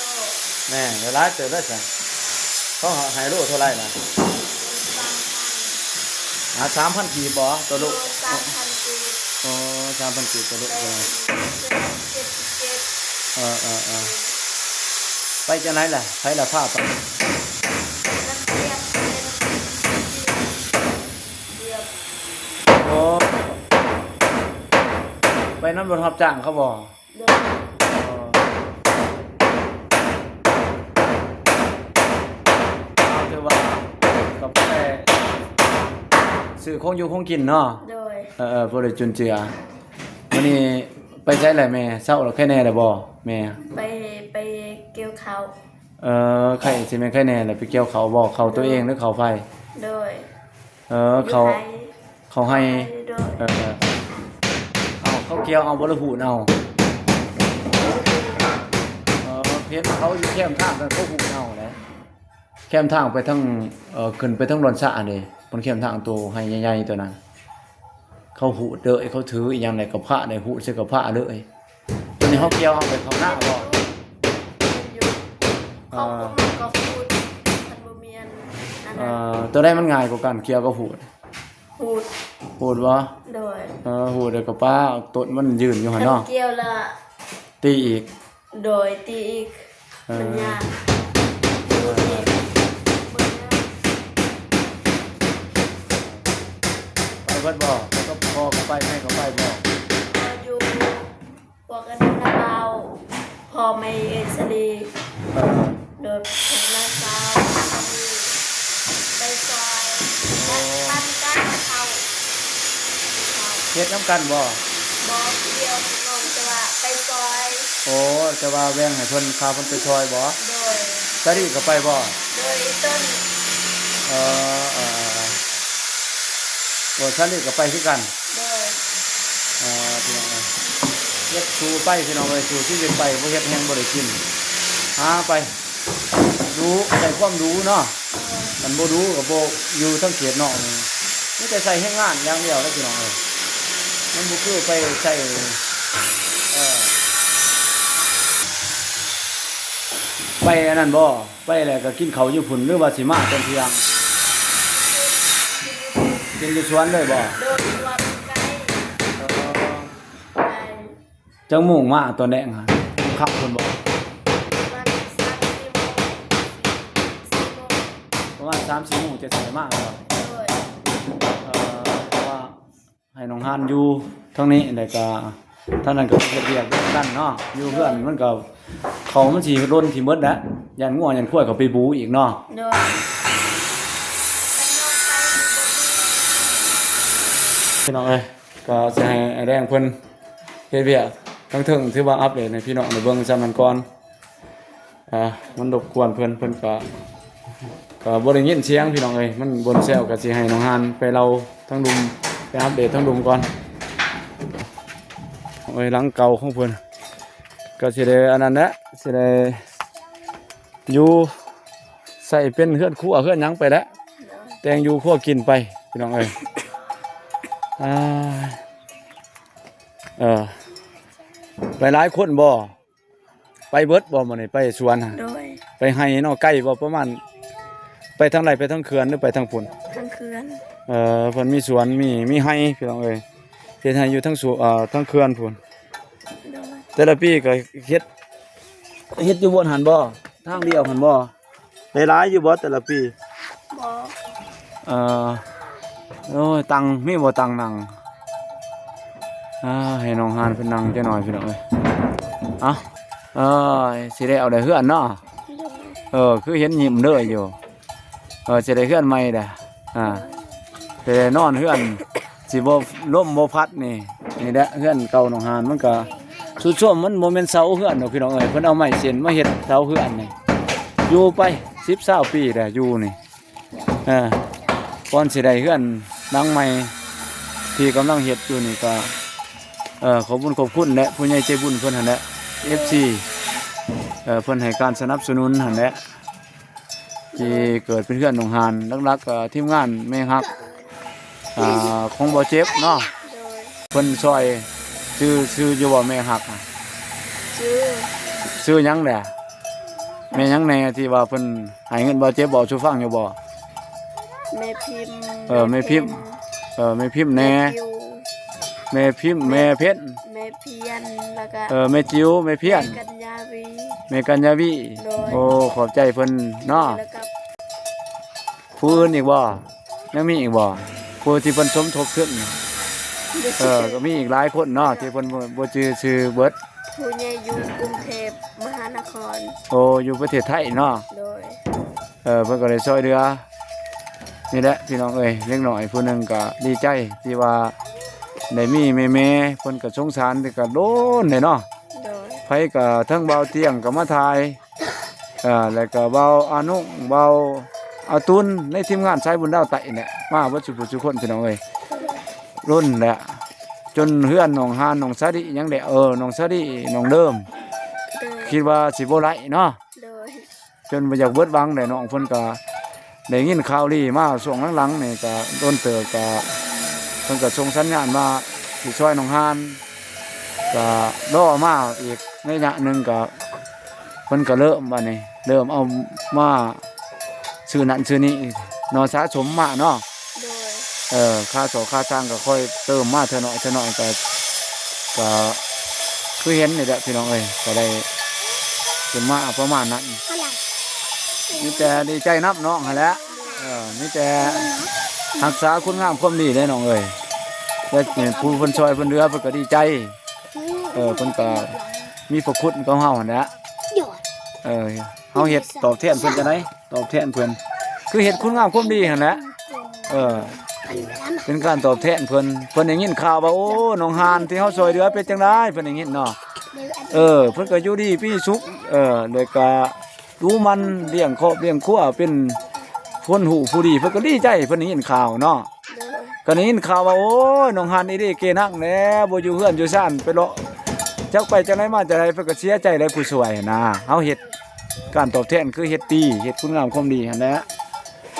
ແມ່ນ ຫຼາຍເຕີບເດ້ຊັ້ນ. ເຂົາໃຫ້ໂລເທົ່າໃດລະ? ສາມພັນ. ຫາ ສາມພັນກີບບໍ່ຕໍ່ໂລ? ໂດຍ ສາມພັນກີບ. ໂອ້ ສາມພັນກີບຕໍ່ໂລ. ເອີ ເອີ ເອີ ເອີ ໄປຈັ່ງໃດລະ? ໃຜລະພາໄປ? ໂອ້ ໄປນຳລົດຮັບຈ້າງເຂົາບໍ່? ໂດຍ ເອີ ຖືວ່າກໍພໍໄດ້ຊື້ຂອງຢູ່ຂອງກິນເນາະ. ໂດຍ ເອີ ພໍໄດ້ຈຸນເຈືອ. ມື້ນີ້ໄປໃສແຫຼະແມ່? ເຊົາແລ້ວ ໄຄແນ່ແລ້ວບໍ່ແມ່? ໄປ ໄປກ່ຽວເຂົ້າ. ເອີ ໄຄ ຊິແມ່ນໄຄແນ່ແຫຼະ ໄປກ່ຽວເຂົ້າບໍ່? ເຂົ້າຕົວເອງ ໂດຍ ຫຼືເຂົ້າໃຜ? ໂດຍ ເອີ ເຂົ້າ ເຂົ້າໄຮ່. ໂດຍ ເອີ ເອີ ເອົາ ເຂົາກ່ຽວເອົາບໍ່ ຫຼືຫູດເອົາ? ເອີ ເຫັນເຂົາຢູ່ແຄມທາງ ເຂົາຫູດເອົາແຫຼະ ແຄມທາງໄປທາງ ເອີ ຂຶ້ນໄປທາງດອນສະເດ້ ເພິ່ນແຄມທາງໂຕໄຮ່ໃຫຍ່ໆໂຕນັ້ນ. ເຂົາຫູດເດີ ເຂົາຖືອີ່ຫຍັງໃດກໍພະໄດ້ຫູດໃສ່ກໍພະເລີຍ. ຕົວນີ້ເຮົາກ່ຽວເອົາໄປເຂົ້ານາບໍ່? ແມ່ນຢູ່ ເຂົາ ເອີ ກໍຫູດ ຄັນບໍ່ແມ່ນອັນນັ້ນ ເອີ ຕົວໃດມັນງ່າຍກວ່າກັນ ກ່ຽວກັບຫູດ? ຫູດ ຫູດບໍ່? ໂດຍ ເອີ ຫູດແລ້ວກໍປະ ເອົາຕົ້ນມັນຢືນຢູ່ຫັ້ນເນາະ ຄັນກ່ຽວລະ ຕີອີກ ໂດຍ ຕີອີກ ເອີ ມັນຍາກ ຫູດອີກ ມັນຍາກ. ໄປເບິດບໍ່? ໄປກັບພໍ່ກໍໄປ ແມ່ກໍໄປບໍ່? ເອີ ຢູ່ ພວກອັນນັ້ນນະບ່າວ ພໍ່ແມ່ເອື້ອຍສາລີ ເອີ ໂດຍ ພວກນ້າສາວ ໄປຊ່ອຍ ໂອ້ ແລະ ປັ້ນກາເຂົ້າ ເຮັດນຳກັນບໍ່? ບໍ່ ຜູ້ດຽວນ້ອງ ແຕ່ວ່າໄປຊ່ອຍ. ໂອ້ ແຕ່ວ່າແບ່ງໃຫ້ເພິ່ນ ພາເພິ່ນໄປຊ່ອຍບໍ່? ໂດຍ ສາລີກໍໄປບໍ່? ໂດຍ ອີ່ຕົ້ນ ເອີ ເອີ ເອີ ໂອ້ ສາລີກໍໄປຄືກັນ. ໂດຍ ເອີ ພີ່ນ້ອງເອີຍ ເຮັດສູ້ໄປ ພີ່ນ້ອງເອີຍ ສູ້ຊີວິດໄປ ບໍ່ເຮັດແຮງບໍ່ໄດ້ກິນ ຫາໄປ ດູ ໃຊ້ຄວາມດູເນາະ ໂດຍ ຄັນບໍ່ດູກໍບໍ່ຢູ່ທາງເຂດນອກນີ້ ມີແຕ່ໃຊ້ແຮງງານຢ່າງດຽວເດ້ ພີ່ນ້ອງເອີຍ ມັນບໍ່ຄືໄປໃຊ້ ເອີ ໄປອັນນັ້ນບໍ່? ໄປແລ້ວກໍກິນເຂົ້າຢູ່ພຸ້ນ ຫຼືວ່າຊິມາຕອນທ່ຽງ? ກິນຢູ່ສວນເລີຍບໍ່? ໂດຍ ສວນໃກ້ ເອີ ໃກ້. ຈັກໂມງມາຕອນແລງຫັ້ນ? ຄ່ຳພຸ້ນບໍ່? ປະມານສາມສີ່ໂມງ ສີ່ໂມງ ປະມານສາມສີ່ໂມງ ຈັ່ງຊິໄດ້ມາບໍ່? ໂດຍ ເອີ ເພາະວ່າ ໃຫ້ນ້ອງຮານຢູ່ທາງນີ້ ແລ້ວກະທາງນັ້ນກໍເຮັດວຽກນຳກັນເນາະ ຢູ່ເຮືອນມັນກໍ ເຂົ້າມັນຊິຫຼົ່ນຖິ້ມເບິດແຫຼະ ຢ້ານງົວຢ້ານຄວາຍເຂົາໄປບູອີກເນາະ. ໂດຍ ພີ່ນ້ອງເອີຍ ກໍຊິໃຫ້ອ້າຍແດງເພິ່ນເຮັດວຽກທາງເທິງ ຖືວ່າອັບເດດໃຫ້ພີ່ນ້ອງໄດ້ເບິ່ງສ່ຳນັ້ນກ່ອນ. ອ່າ ມັນລົບກວນເພິ່ນ ເພິ່ນກໍ ກໍບໍ່ໄດ້ຍິນສຽງພີ່ນ້ອງເອີຍ ມັນບົນແຊວ ກໍຊິໃຫ້ນ້ອງຮານໄປເລົ່າທາງລຸ່ມ ໄປອັບເດດທາງລຸ່ມກ່ອນ. ເອີຍ ຫຼັງເກົ່າຂອງເພິ່ນ ກໍຊິໄດ້ອັນນັ້ນແຫຼະ ຊິໄດ້ຢູ່ ໃຊ້ເປັນເຮືອນຄົວເຮືອນຫຍັງໄປແຫຼະ ແຕ່ງຢູ່ຄົວກິນໄປ ພີ່ນ້ອງເອີຍ. ອ່າ ເອີ ໄປຫຼາຍຄົນບໍ່? ໄປເບິດບໍ່ມື້ນີ້ ໄປສວນຫັ້ນ? ໂດຍ ໄປໄຮ່ເນາະ ໄກບໍ່? ປະມານ ໄປທາງໃດ? ໄປທາງເຂື່ອນ ຫຼືໄປທາງພຸ້ນ? ທາງເຂື່ອນ. ເອີ ເພິ່ນມີສວນ ມີ ມີໄຮ່ພີ່ນ້ອງເອີຍ ເຮັດໄຮ່ຢູ່ທາງສວນ ເອີ ທາງເຂື່ອນພຸ້ນ. ໂດຍ ແຕ່ລະປີກໍເຮັດ ເຮັດຢູ່ບ່ອນຫັ້ນບໍ່? ທາງດຽວຫັ້ນບໍ່? ໄດ້ຫຼາຍຢູ່ບໍ່ແຕ່ລະປີ? ບໍ່. ເອີ ໂອ້ຍ ຕັ່ງ ມີບໍ່ຕັ່ງນັ່ງ? ອ່າ ໃຫ້ນ້ອງຮານເພິ່ນນັ່ງຈັກໜ້ອຍພີ່ນ້ອງເອີຍ. ເອົ້າ ເອີຍ ຊິໄດ້ເອົາໄດ້ເຮືອນເນາະ. ໂດຍ ເອີ ຄືເຫັນຍິ້ມເດີຢູ່. ເອີ ຊິໄດ້ເຮືອນໃໝ່ແຫຼະ. ອ່າ ແຕ່ນອນເຮືອນຊິບໍ່ ລົມບໍ່ພັດນີ້ ນີ້ແຫຼະ ເຮືອນເກົ່ານ້ອງຮານ ມັນກະຊຸດໂຊມ ມັນບໍ່ແມ່ນເສົາເຮືອນດອກພີ່ນ້ອງເອີຍ ເພິ່ນເອົາໄມ້ເສັ້ນມາເຮັດເສົາເຮືອນນີ້ ຢູ່ໄປສິບຊາວປີແລ້ວຢູ່ນີ້. ເອີ ກ່ອນຊິໄດ້ເຮືອນຫຼັງໃໝ່ທີ່ກຳລັງເຮັດຢູ່ນີ້ກະ ເອີ ຂອບບຸນຂອບຄຸນແຫຼະ ຜູ້ໃຫຍ່ໃຈບຸນເພິ່ນຫັ້ນແຫຼະ ເອັຟຊີ ເອີ ເພິ່ນໃຫ້ການສະໜັບສະໜູນຫັ້ນແຫຼະ ທີ່ເກີດເປັນເຮືອນນ້ອງຮານ ຫຼັກໆກໍທີມງານແມ່ຮັກ ອ່າ ຂອງບໍ່ເຈັບເນາະ. ໂດຍ ເພິ່ນຊ່ອຍ ຊື່ ຊື່ຢູ່ບໍ່ແມ່ຮັກ? ຊື່ ຊື່ຫຍັງແດ່? ແມ່ຫຍັງແດ່ທີ່ວ່າເພິ່ນໃຫ້ເງິນບໍ່ເຈັບ ເວົ້າສູ່ຟັງຢູ່ບໍ່? ແມ່ພິມ ເອີ ແມ່ພິມ ແມ່ເພັນ ເອີ ແມ່ພິມແດ່ ແມ່ຈິວ ແມ່ພິມ ແມ່ເພັນ ແມ່ພຽນ ແລ້ວກະ ເອີ ແມ່ຈິວ ແມ່ພຽນ ແມ່ກັນຍາວີ ແມ່ກັນຍາວີ. ໂດຍ ໂອ້ ຂອບໃຈເພິ່ນເນາະ ແລ້ວກະ ຜູ້ອື່ນອີກບໍ່? ຍັງມີອີກບໍ່? ຜູ້ທີ່ເພິ່ນສົມທົບທຶນ ເອີ ກໍມີອີກຫຼາຍຄົນເນາະ ທີ່ເພິ່ນບໍ່ ບໍ່ຈື່ຊື່ເບິດ. ຜູ້ໃຫຍ່ຢູ່ກຸງເທບມະຫານະຄອນ. ໂອ້ ຢູ່ປະເທດໄທເນາະ. ໂດຍ ເອີ ເພິ່ນກໍໄດ້ຊ່ອຍເຫຼືອ. ນີ້ແຫຼະພີ່ນ້ອງເອີຍ ເດັກນ້ອຍຜູ້ໜຶ່ງກໍດີໃຈທີ່ວ່າໄດ້ມີແມ່ໆ ເພິ່ນກໍສົງສານ ແຕ່ກໍດົນແລ້ວເນາະ. ໂດຍ ໃຜກໍ ທັງບ່າວຕຽງກໍມາຖ່າຍ ເອີ ແລ້ວກໍບ່າວອານຸ ບ່າວອາຕຸນ ໃນທີມງານສາຍບຸນລາວໃຕ້ນີ້ແຫຼະ ມາເບິດສູ່ຜູ້ສູ່ຄົນພີ່ນ້ອງເອີຍ. ດົນແຫຼະ ຈົນເຮືອນນ້ອງຮານ ນ້ອງສາລີຫຍັງແຫຼະ ເອີ ນ້ອງສາລີ ນ້ອງເດີມ ໂດຍ ຄິດວ່າຊິບໍ່ໄດ້ເນາະ. ໂດຍ ຈົນບໍ່ຢາກເບິດຫວັງແຫຼະ ນ້ອງເພິ່ນກໍໄດ້ຍິນຂ່າວດີມາຊ່ວງຫຼັງໆນີ້ ກໍດົນເຕີບ ກໍ ເພິ່ນກໍສົ່ງສັນຍານວ່າຊິຊ່ອຍໜອງຮານ ກໍລໍມາອີກໄລຍະໜຶ່ງ ກໍເພິ່ນກໍເລີ່ມ ບາດນີ້ເລີ່ມເອົາມາຊື້ນັ້ນຊື້ນີ້ເນາະ ສະສົມມາເນາະ. ໂດຍ ເອີ ຄ່າຊອກຄ່າຊ່າງກໍຄ່ອຍເຕີມມາເທື່ອໜ້ອຍເທື່ອໜ້ອຍ ກໍ ກໍຄືເຫັນນີ້ແຫຼະພີ່ນ້ອງເອີຍ ກໍໄດ້ຂຶ້ນມາປະມານນັ້ນ. ມີແຕ່ດີໃຈນຳນ້ອງຫັ້ນແຫຼະ ເອີ ມີແຕ່ຮັກສາຄຸນງາມຄວາມດີເດ້ນ້ອງເອີຍ ແລະຜູ້ເພິ່ນຊ່ອຍເພິ່ນເຫຼືອ ເພິ່ນກໍດີໃຈ ເອີ ເພິ່ນກໍມີພະຄຸນກັບເຮົາຫັ້ນແຫຼະ ເອີ ເຮົາເຮັດຕອບແທນເພິ່ນຈັ່ງໃດ? ຕອບແທນເພິ່ນ ຄືເຮັດຄຸນງາມຄວາມດີຫັ້ນແຫຼະ ເອີ ເປັນການຕອບແທນເພິ່ນ. ເພິ່ນໄດ້ຍິນຂ່າວວ່າ ໂອ້ ໜອງຮານທີ່ເຮົາຊ່ອຍເຫຼືອເປັນຈັ່ງໃດ ເພິ່ນໄດ້ຍິນເນາະ ເອີ ເພິ່ນກໍຢູ່ດີມີສຸກ ເອີ ແລ້ວກໍດູໝັ່ນລ້ຽງຄອບລ້ຽງຄົວ ເປັນຄົນຮູ້ຜູ້ດີ ເພິ່ນກໍດີໃຈ ເພິ່ນໄດ້ຍິນຂ່າວເນາະ. ໂດຍ ກໍໄດ້ຍິນຂ່າວວ່າ ໂອ້ຍ ໜອງຮານອີ່ດີເກນັງແດ່ ບໍ່ຢູ່ເຮືອນຢູ່ຊານ ໄປເລາະ ຈັກໄປຈັ່ງໃດມາຈັ່ງໃດ ເພິ່ນກໍເສຍໃຈໄດ໋ ຜູ້ຊ່ວຍນະ. ເຮົາເຮັດການຕອບແທນ ຄືເຮັດດີ ເຮັດຄຸນງາມຄວາມດີຫັ້ນແຫຼະ.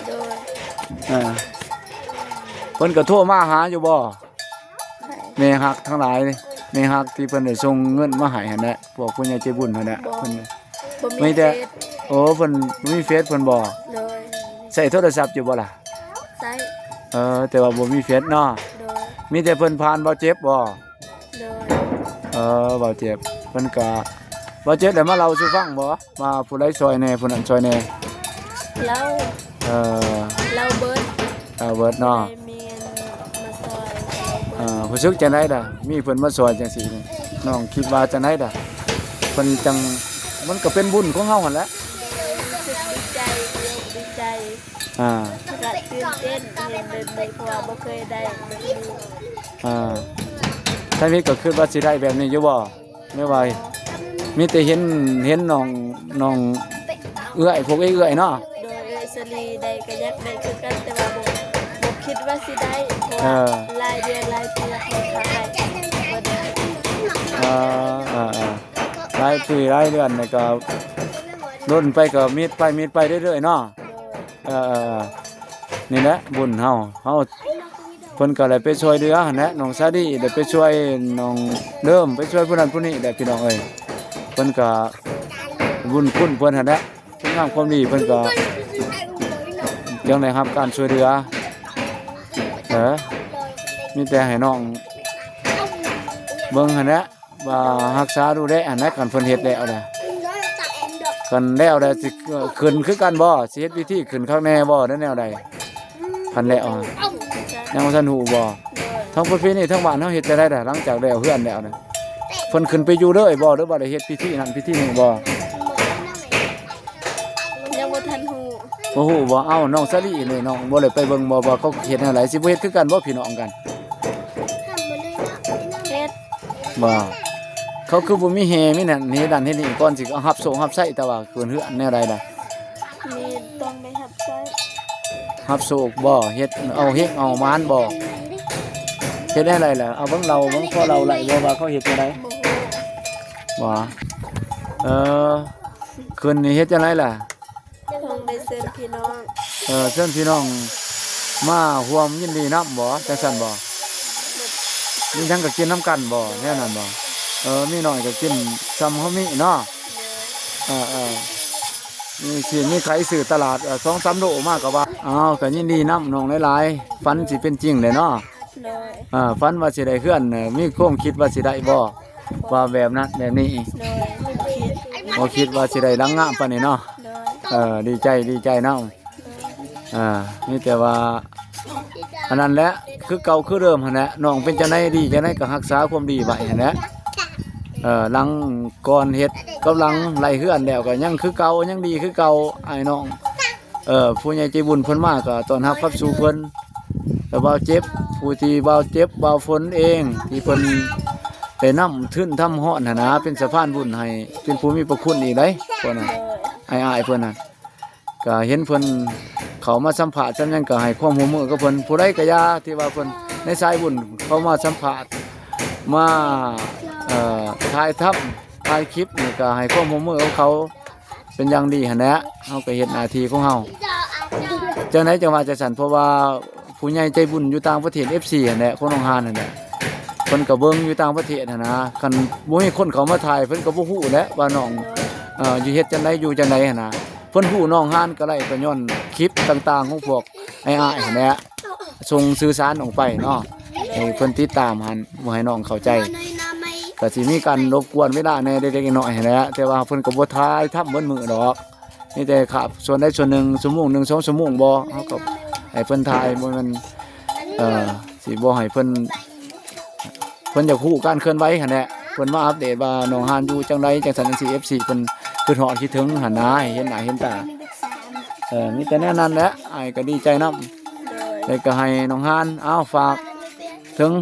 ໂດຍ ເອີ ເພິ່ນກໍໂທມາຫາຢູ່ບໍ່? ໃຜ? ແມ່ຮັກທັງຫຼາຍ ແມ່ຮັກທີ່ເພິ່ນໄດ້ສົ່ງເງິນມາໃຫ້ຫັ້ນແຫຼະ ພວກຜູ້ໃຫຍ່ໃຈບຸນຫັ້ນແຫຼະ. ບໍ່ ເພິ່ນ ບໍ່ມີ ມີແຕ່ເຟສ ໂອ້ ເພິ່ນບໍ່ມີເຟສເພິ່ນບໍ່? ໂດຍ ໃຊ້ໂທລະສັບຢູ່ບໍ່ລະ? ໃຊ້ ເອີ ແຕ່ວ່າບໍ່ມີເຟສເນາະ. ໂດຍ ມີແຕ່ເພິ່ນຜ່ານເບົາເຈັບບໍ່? ໂດຍ ເອີ ເບົາເຈັບ ເພິ່ນກະ ເບົາເຈັບໄດ້ມາເລົ່າສູ່ຟັງບໍ່ ວ່າຜູ້ໃດຊ່ອຍແດ່ ຜູ້ນັ້ນຊ່ອຍແດ່? ເລົ່າ ເອີ ເລົ່າເບິດ ເລົ່າເບິດເນາະ. ແມ່ນ ມາຊ່ອຍ ເອີ ຮູ້ສຶກຈັ່ງໃດດະ ມີເພິ່ນມາຊ່ອຍຈັ່ງຊີ້ນີ້ ນ້ອງຄິດວ່າຈັ່ງໃດດະ? ເພິ່ນຈັ່ງ ມັນກໍເປັນບຸນຂອງເຮົາຫັ້ນແຫຼະ. ຮູ້ສຶກດີໃຈ ດີໃຈ ອ່າ ແລ້ວກໍຕື່ນເຕັ້ນເຫັນແບບນີ້ ເພາະວ່າບໍ່ເຄີຍໄດ້ແບບນີ້. ອ່າ ທາງນີ້ກໍຄິດວ່າຊິໄດ້ແບບນີ້ຢູ່ບໍ່ ຫຼືວ່າມີແຕ່ເຫັນ ເຫັນນ້ອງ ນ້ອງເອື້ອຍ ພວກເອື້ອຍເນາະ? ໂດຍ ເອື້ອຍສາລີໄດ້ກໍຢາກໄດ້ຄືກັນ ແຕ່ວ່າບໍ່ ບໍ່ຄິດວ່າຊິໄດ້ ເພາະວ່າ ເອີ ຫຼາຍເດືອນຫຼາຍປີແລ້ວເຂົາກໍໃຫ້ບໍ່ໄດ້. ເອີ ເອີ ເອີ ຫຼາຍປີຫຼາຍເດືອນນີ້ກໍດົນໄປກໍມິດໄປມິດໄປເລື້ອຍໆເນາະ. ເອີ ເອີ ເອີ ນີ້ແຫຼະບຸນເຮົາ ເຮົາ ເພິ່ນກໍໄດ້ໄປຊ່ວຍເຫຼືອຫັ້ນແຫຼະ ນ້ອງສາລີໄດ້ໄປຊ່ວຍ ນ້ອງເດີມໄປຊ່ວຍຜູ້ນັ້ນຜູ້ນີ້ແຫຼະ ພີ່ນ້ອງເອີຍ. ເພິ່ນກໍບຸນຄຸນເພິ່ນຫັ້ນແຫຼະ ຄຸນງາມຄວາມດີ ເພິ່ນກໍຈັ່ງໄດ້ຮັບການຊ່ວຍເຫຼືອ. ເອີ ມີແຕ່ໃຫ້ນ້ອງເບິ່ງຫັ້ນແຫຼະ ວ່າຮັກສາດູແລຫັ້ນແຫຼະ ຄັນເພິ່ນເຮັດແລ້ວນະ ຄັນແລ້ວແລ້ວຊິຂຶ້ນຄືກັນບໍ່? ຊິເຮັດພິທີຂຶ້ນຄັກແນ່ບໍ່ ຫຼືແນວໃດ? ຄັນແລ້ວ ຍັງບໍ່ທັນຮູ້ບໍ່? ທາງປະເພນີທາງບ້ານເຮົາເຮັດຈັ່ງໃດລະ ຫຼັງຈາກແລ້ວເຮືອນແລ້ວນະ ເພິ່ນຂຶ້ນໄປຢູ່ເລີຍບໍ່ ຫຼືວ່າໄດ້ເຮັດພິທີນັ້ນພິທີນີ້ບໍ່? ຍັງບໍ່ທັນຮູ້. ບໍ່ຮູ້ບໍ່? ເອົ້າ ນ້ອງສາລີນີ້ ນ້ອງບໍ່ໄດ້ໄປເບິ່ງບໍ່ ວ່າເຂົາເຮັດແນວໃດ? ຊິບໍ່ເຮັດຄືກັນບໍ່ ພີ່ນ້ອງກັນ? ເຮັດ ບໍ່ ເຂົາຄືບໍ່ມີແຫ່ມີນັ້ນເຮັດນັ້ນເຮັດນີ້ ກ່ອນຊິເອົາຮັບໂຊກຮັບໄຊ ແຕ່ວ່າເພິ່ນເຮືອນແນວໃດລະ? ມີຕ້ອງໄດ້ຮັບໃຊ້ ຮັບໂຊກບໍ່? ເຮັດເອົາເຮັກເອົາໝານບໍ່? ເຮັດແນວໃດລະ? ເອົາເບິ່ງເລົ່າເບິ່ງ ພໍເລົ່າໄດ້ບໍ່ວ່າເຂົາເຮັດແນວໃດ? ບໍ່ຮູ້ ບໍ່ ເອີ ຂຶ້ນນີ້ເຮັດຈັ່ງໃດລະ? ຕ້ອງໄດ້ເຊີນພີ່ນ້ອງ ເອີ ເຊີນພີ່ນ້ອງມາຮ່ວມຍິນດີນຳບໍ່? ຈັ່ງຊັ້ນບໍ່? ມີຫຍັງກໍກິນນຳກັນບໍ່? ແນວນັ້ນບໍ່? ເອີ ມີໜ້ອຍກໍກິນຊ່ຳເຮົາມີເນາະ. ເອີ ເອີ ມີຊີ້ນມີໄຂ່ຊື້ຕະຫຼາດ ເອີ ສອງສາມໂລມາກໍວ່າ. ອ້າວ ກໍຍິນດີນຳນ້ອງຫຼາຍໆ ຝັນຊິເປັນຈິງແຫຼະເນາະ. ໂດຍ ອ່າ ຝັນວ່າຊິໄດ້ເຮືອນ ເອີ ມີຄວາມຄິດວ່າຊິໄດ້ບໍ່? ວ່າແບບນັ້ນແບບນີ້ ໂດຍ ບໍ່ຄິດ ບໍ່ຄິດວ່າຊິໄດ້ຫຼັງງາມປານນີ້ເນາະ. ໂດຍ ເອີ ດີໃຈ ດີໃຈນຳ. ອ່າ ມີແຕ່ວ່າອັນນັ້ນແຫຼະ ຄືເກົ່າຄືເດີມຫັ້ນແຫຼະ ນ້ອງເປັນຈັ່ງໃດດີຈັ່ງໃດກໍຮັກສາຄວາມດີໄວ້ຫັ້ນແຫຼະ. ເອີ ຫຼັງກ່ອນເຮັດກັບຫຼັງໄລ່ເຮືອນແລ້ວກໍຍັງຄືເກົ່າ ຍັງດີຄືເກົ່າ ອ້າຍນ້ອງ. ເອີ ຜູ້ໃຫຍ່ໃຈບຸນເພິ່ນມາກໍຕ້ອນຮັບຂັບສູ່ເພິ່ນ ແລ້ວບ່າວເຈັບ ຜູ້ທີ່ບ່າວເຈັບ ບ່າວຝົນເອງ ທີ່ເພິ່ນໄດ້ນຳທຶນທຳຮ້ອນຫັ້ນນະ ເປັນສະພານບຸນໃຫ້ ເປັນຜູ້ມີພະຄຸນອີກໃດ໋ ພວກນັ້ນ ອ້າຍໆເພິ່ນນັ້ນ ກໍເຫັນເພິ່ນເຂົ້າມາສຳພາດສ່ຳຫຍັງ ກໍໃຫ້ຄວາມຮ່ວມມືກັບເພິ່ນ ຜູ້ໃດກໍຢ່າ ທີ່ວ່າເພິ່ນໃນສາຍບຸນເຂົ້າມາສຳພາດ ມາ ເອີ ຖ່າຍທຳ ຖ່າຍຄລິບນີ້ ກໍໃຫ້ຄວາມຮ່ວມມືກັບເຂົາ ເປັນຢ່າງດີຫັ້ນແຫຼະ ເຮົາກໍເຮັດໜ້າທີ່ຂອງເຮົາ ຈັ່ງໃດຈັ່ງວ່າຈັ່ງຊັ້ນ ເພາະວ່າ ຜູ້ໃຫຍ່ໃຈບຸນຢູ່ຕ່າງປະເທດ ເອັຟຊີຫັ້ນແຫຼະ ຂອງນ້ອງຮານຫັ້ນແຫຼະ ເພິ່ນກໍເບິ່ງຢູ່ຕ່າງປະເທດຫັ້ນນະ ຄັນບໍ່ມີຄົນເຂົ້າມາຖ່າຍ ເພິ່ນກໍບໍ່ຮູ້ແຫຼະວ່ານ້ອງ ເອີ ຢູ່ເຮັດຈັ່ງໃດ ຢູ່ຈັ່ງໃດຫັ້ນນະ ເພິ່ນຮູ້ນ້ອງຮານກໍໄດ້ ກໍຍ້ອນຄລິບຕ່າງໆຂອງພວກອ້າຍໆຫັ້ນແຫຼະ ສົ່ງສື່ສານອອກໄປເນາະ ໃຫ້ເພິ່ນຕິດຕາມຫັ້ນ ບໍ່ໃຫ້ນ້ອງເຂົ້າໃຈ ກໍຊິມີການລົບກວນເວລາແດ່ເລັກໆນ້ອຍໆຫັ້ນແຫຼະ ແຕ່ວ່າເພິ່ນກໍບໍ່ຖ່າຍທຳເບິດມື້ດອກ ມີແຕ່ຄາບສ່ວນໃດສ່ວນໜຶ່ງ ຊົ່ວໂມງໜຶ່ງ ສອງຊົ່ວໂມງບໍ່ ເຮົາກໍໃຫ້ເພິ່ນຖ່າຍ ບໍ່ແມ່ນ ເອີ ຊິບໍ່ໃຫ້ເພິ່ນ ເພິ່ນຢາກຮູ້ການເຄື່ອນໄຫວຫັ້ນແຫຼະ ເພິ່ນມາອັບເດດວ່ານ້ອງຮານຢູ່ຈັ່ງໃດ ຈັ່ງຊັ້ນຈັ່ງຊີ້ ເອັຟຊີເພິ່ນຄິດຮອດຄິດເຖິງຫັ້ນນາ ໃຫ້ເຫັນໜ້າເຫັນຕາ ເອີ ມີແຕ່ແນວນັ້ນແຫຼະ ອ້າຍກໍດີໃຈນຳ ແລ້ວກໍໃຫ້ນ້ອງຮານ ເອົາ ຝາກເຖິງ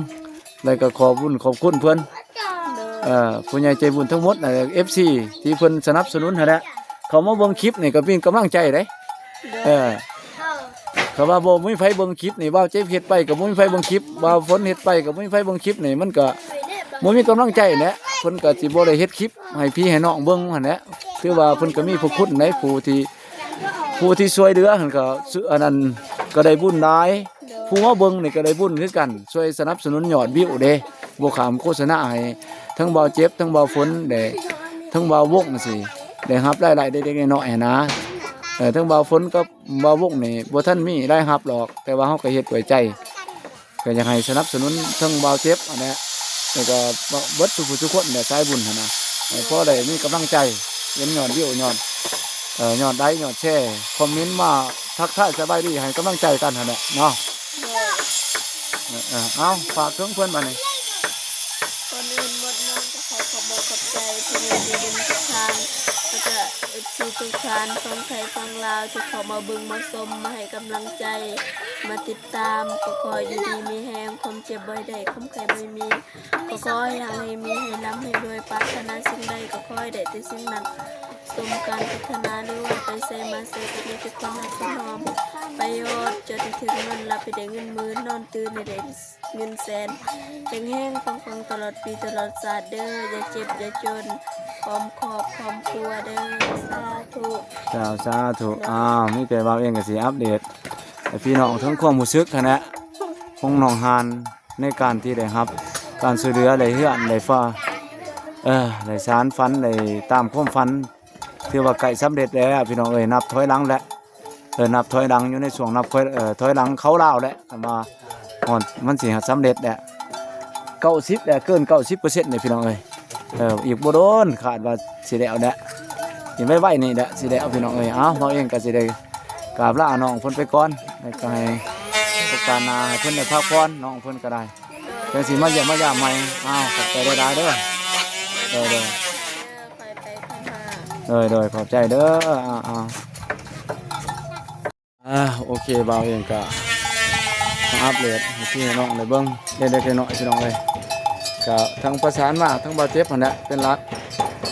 ແລ້ວກໍຂອບບຸນຂອບຄຸນເພິ່ນ ເອີ ຜູ້ໃຫຍ່ໃຈບຸນທັງໝົດ ເອັຟຊີທີ່ເພິ່ນສະໜັບສະໜູນຫັ້ນແຫຼະ ເຂົ້າມາເບິ່ງຄລິບນີ້ກໍເປັນກຳລັງໃຈເດ້ ເອີ ເຂົາວ່າບໍ່ມີໃຜເບິ່ງຄລິບນີ້ ບ່າວເຈັບເຮັດໄປກໍບໍ່ມີໃຜເບິ່ງຄລິບ ບ່າວຝົນເຮັດໄປກໍບໍ່ມີໃຜເບິ່ງຄລິບນີ້ ມັນກໍບໍ່ມີກຳລັງໃຈແຫຼະ ເພິ່ນກໍຊິບໍ່ໄດ້ເຮັດຄລິບໃຫ້ພີ່ໃຫ້ນ້ອງເບິ່ງຫັ້ນແຫຼະ ຖືວ່າເພິ່ນກໍມີພະຄຸນໃດ ຜູ້ທີ່ ຜູ້ທີ່ຊ່ວຍເຫຼືອຫັ້ນກໍ ອັນນັ້ນກໍໄດ້ບຸນຫຼາຍ ຜູ້ມາເບິ່ງນີ້ກໍໄດ້ບຸນຄືກັນ ຊ່ວຍສະໜັບສະໜູນຍອດວິວເດ້ ບໍ່ຂ້າມໂຄສະນາໃຫ້ ທັງບ່າວເຈັບ ທັງບ່າວຝົນ ແລະ ທັງບ່າວວົງຊີ້ ໄດ້ຮັບລາຍໄດ້ເລັກໆນ້ອຍໆຫັ້ນນາ ເອີ ທັງບ່າວຝົນກັບບ່າວວົງນີ້ບໍ່ທັນມີລາຍຮັບດອກ ແຕ່ວ່າເຮົາກໍເຮັດດ້ວຍໃຈ ກໍຢາກໃຫ້ສະໜັບສະໜູນທັງບ່າວເຈັບຫັ້ນແຫຼະ ແລ້ວກໍເບິດທຸກຜູ້ທຸກຄົນແຫຼະ ສາຍບຸນຫັ້ນນະ ໃຫ້ພໍໄດ້ມີກຳລັງໃຈ ເຫັນຍອດວິວ ຍອດ ເອີ ຍອດໄລ ຍອດແຊ ຄອມເມັນມາທັກທາຍສະບາຍດີ ໃຫ້ກຳລັງໃຈກັນຫັ້ນແຫຼະເນາະ ເອີ ເອົາ ຝາກເຖິງເພິ່ນບາດນີ້ ກ່ອນອື່ນໝົດນ້ອງກໍຂໍຂອບອົກຂອບໃຈຜູ້ໃຫຍ່ໃຈບຸນທຸກທ່ານ ແລ້ວກໍເອັຟຊີທຸກທ່ານ ຝັ່ງໄທຝັ່ງລາວ ທີ່ເຂົ້າມາເບິ່ງມາຊົມ ມາໃຫ້ກຳລັງໃຈ ມາຕິດຕາມ ກໍຂໍຢູ່ດີມີແຮງ ຄວາມເຈັບບໍ່ໃຫ້ໄດ້ ຄວາມໄຂ້ບໍ່ໃຫ້ມີ ກໍຂໍໃຫ້ຮັ່ງໃຫ້ມີ ໃຫ້ລ່ຳໃຫ້ລວຍ ປາດຖະໜາສິ່ງໃດກໍຂໍໃຫ້ໄດ້ແຕ່ສິ່ງນັ້ນ ສົມການປາດຖະໜາ ຫຼືວ່າໄປໃສມາໃສກໍມີແຕ່ຄວາມຮັກຄວາມຫອມ ໄປຮອດຈຸດທີ່ຖືກນອນຫຼັບໃຫ້ໄດ້ເງິນໝື່ນ ນອນຕື່ນໃຫ້ໄດ້ເງິນແສນ ເຮັງໆປັງໆຕະຫຼອດປີຕະຫຼອດຊາດເດີ້ ຢ່າເຈັບຢ່າຈົນ ພ້ອມຄອບພ້ອມຄົວເດີ້ ສາທຸ ເຈົ້າ ສາທຸ ເນາະ ອ້າວ ມີແຕ່ບ່າວເອງກໍຊິອັບເດດໃຫ້ພີ່ນ້ອງເຖິງຄວາມຮູ້ສຶກຫັ້ນແຫຼະ ຂອງນ້ອງຮານ ໃນການທີ່ໄດ້ຮັບການຊ່ວຍເຫຼືອ ໄດ້ເຮືອນ ໄດ້ຟ້າ ເອີ ໄດ້ສານຝັນ ໄດ້ຕາມຄວາມຝັນ ຖືວ່າໃກ້ສຳເລັດແລ້ວພີ່ນ້ອງເອີຍ ນັບຖອຍຫຼັງແລ້ວ ເອີ ນັບຖອຍຫຼັງ ຢູ່ໃນຊ່ວງນັບຖອຍ ເອີ ຖອຍຫຼັງເຂົ້າລາວແລ້ວ ຄັນວ່າຮອດ ມັນຊິສຳເລັດແລ້ວ ເກົ້າສິບແລ້ວ ເກີນເກົ້າສິບເປີເຊັນເດ້ພີ່ນ້ອງເອີຍ ເອີ ອີກບໍ່ດົນ ຄາດວ່າຊິແລ້ວແຫຼະ ອີກໄວໆນີ້ແຫຼະ ຊິແລ້ວພີ່ນ້ອງເອີຍ ເອົ້າ ເຮົາເອງກໍຊິໄດ້ ກາບລານ້ອງເພິ່ນໄປກ່ອນ ແລ້ວກໍໃຫ້ໂອກາດໜ້າໃຫ້ເພິ່ນໄດ້ພັກຜ່ອນ ນ້ອງເພິ່ນກໍໄດ້ ຈັ່ງຊິມາຢ້ຽມມາຢາມໃໝ່ ອ້າວ ຂອບໃຈຫຼາຍໆເດີ້ ໂດຍໆ ຄ່ອຍໄປຄ່ອຍມາ ໂດຍໆ ຂອບໃຈເດີ້ ອ້າວໆ ອ່າ ໂອເຄ ບ່າວເອງກະມາອັບເດດໃຫ້ພີ່ໃຫ້ນ້ອງໄດ້ເບິ່ງເລັກໆນ້ອຍໆ ພີ່ນ້ອງເອີຍ ກະທັງປະສານມາ ທັງບ່າວເຈັບຫັ້ນແຫຼະເປັນຫຼັກ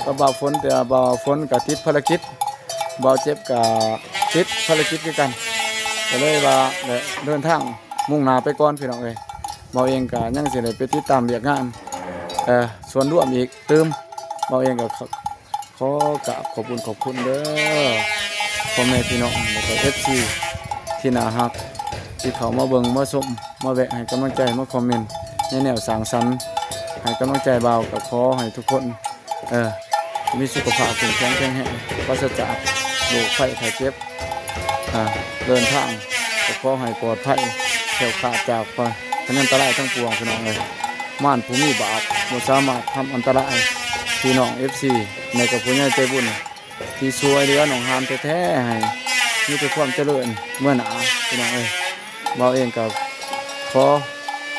ກັບບ່າວຝົນ ແຕ່ວ່າບ່າວຝົນກະຕິດພາລະກິດ ບ່າວເຈັບກະຕິດພາລະກິດຄືກັນ ກະເລີຍວ່າ ເດີນທາງມຸ່ງໜ້າໄປກ່ອນ ພີ່ນ້ອງເອີຍ ບ່າວເອງກະຍັງຊິໄດ້ໄປຕິດຕາມວຽກງານ ເອີ ສ່ວນລວມອີກຕື່ມ ບ່າວເອງກະ ຂໍກາບຂອບບຸນຂອບຄຸນເດີ້ ພໍ່ແມ່ພີ່ນ້ອງ ແລ້ວກໍເອັຟຊີທີ່ໜ້າຮັກ ທີ່ເຂົ້າມາເບິ່ງມາຊົມ ມາແວະໃຫ້ກຳລັງໃຈ ມາຄອມເມັນໃນແນວສ້າງສັນ ໃຫ້ກຳລັງໃຈບ່າວ ກໍຂໍໃຫ້ທຸກຄົນ ເອີ ມີສຸຂະພາບເຂັ້ມແຂງແຂງແຮງ ປາສະຈາກໂລກໄພໄຂ້ເຈັບ ອ່າ ເດີນທາງກໍຂໍໃຫ້ປອດໄພ ແຄ້ວຄາດຈາກໄພ ພະຍັນຕະລາຍທັງປວງ ພີ່ນ້ອງເອີຍ ມານຜູ້ມີບາບບໍ່ສາມາດທຳອັນຕະລາຍ ພີ່ນ້ອງເອັຟຊີ ແລະກໍຜູ້ໃຫຍ່ໃຈບຸນທີ່ຊ່ວຍເຫຼືອນ້ອງຮານແທ້ໆ ໃຫ້ມີແຕ່ຄວາມຈະເລີນເມືອໜ້າ ພີ່ນ້ອງເອີຍ ບ່າວເອງກໍຂໍ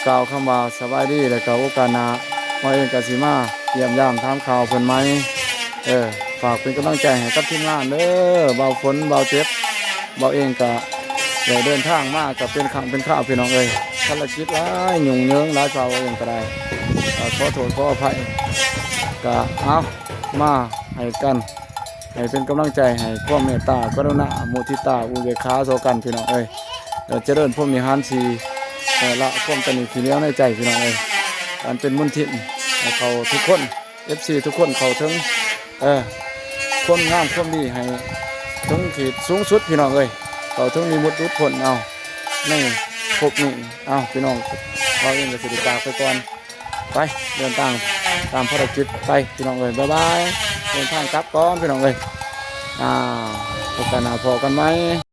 ກ່າວຄຳວ່າສະບາຍດີ ແລ້ວກໍໂອກາດໜ້າ ບ່າວເອງກໍຊິມາຢ້ຽມຢາມຖາມຂ່າວເພິ່ນໃໝ່ ເອີ ຝາກເປັນກຳລັງໃຈໃຫ້ກັບທີມງານເດີ້ ບ່າວຝົນ ບ່າວເຈັບ ບ່າວເອງກະໄດ້ເດີນທາງມາກະເປັນຄັ້ງເປັນຄາວ ພີ່ນ້ອງເອີຍ ພາລະກິດຫຼາຍ ຫຍຸ້ງເຍິງຫຼາຍ ບ່າວເອງກະໄດ້ ເອີ ຂໍໂທດຂໍອະໄພ ກະເອົາມາໃຫ້ກັນ ໃຫ້ເປັນກຳລັງໃຈ ໃຫ້ຄວາມເມດຕາ ກະລຸນາ ມຸທິຕາ ອຸເບກຂາຕໍ່ກັນ ພີ່ນ້ອງເອີຍ ເອີ ຈະເລີນພົມວິຫານສີ່ ເອີ ລະຄວາມຕະໜິ່ງຂີ້ໜຽວໃນໃຈ ພີ່ນ້ອງເອີຍ ອັນເປັນມົນທິນໃຫ້ເຂົ້າທຸກຄົນ ເອັຟຊີທຸກຄົນເຂົ້າເຖິງ ເອີ ຄວາມງາມຄວາມດີໃຫ້ເຖິງຂີດສູງສຸດ ພີ່ນ້ອງເອີຍ ເຂົ້າເຖິງມີມຸດຫຼຸດພົ້ນເອົາໃນ ຄົບນີ້. ເອົ້າ ພີ່ນ້ອງ ເຮົາເອງກໍຊິໄດ້ຈາກໄປກ່ອນ. ໄປ ເດີນທາງຕາມພາລະກິດໄປ ພີ່ນ້ອງເອີຍ. ບາຍບາຍ ເດີນທາງກັບກ່ອນ ພີ່ນ້ອງເອີຍ. ອ່າ ໂອກາດໜ້າພໍ້ກັນໃໝ່.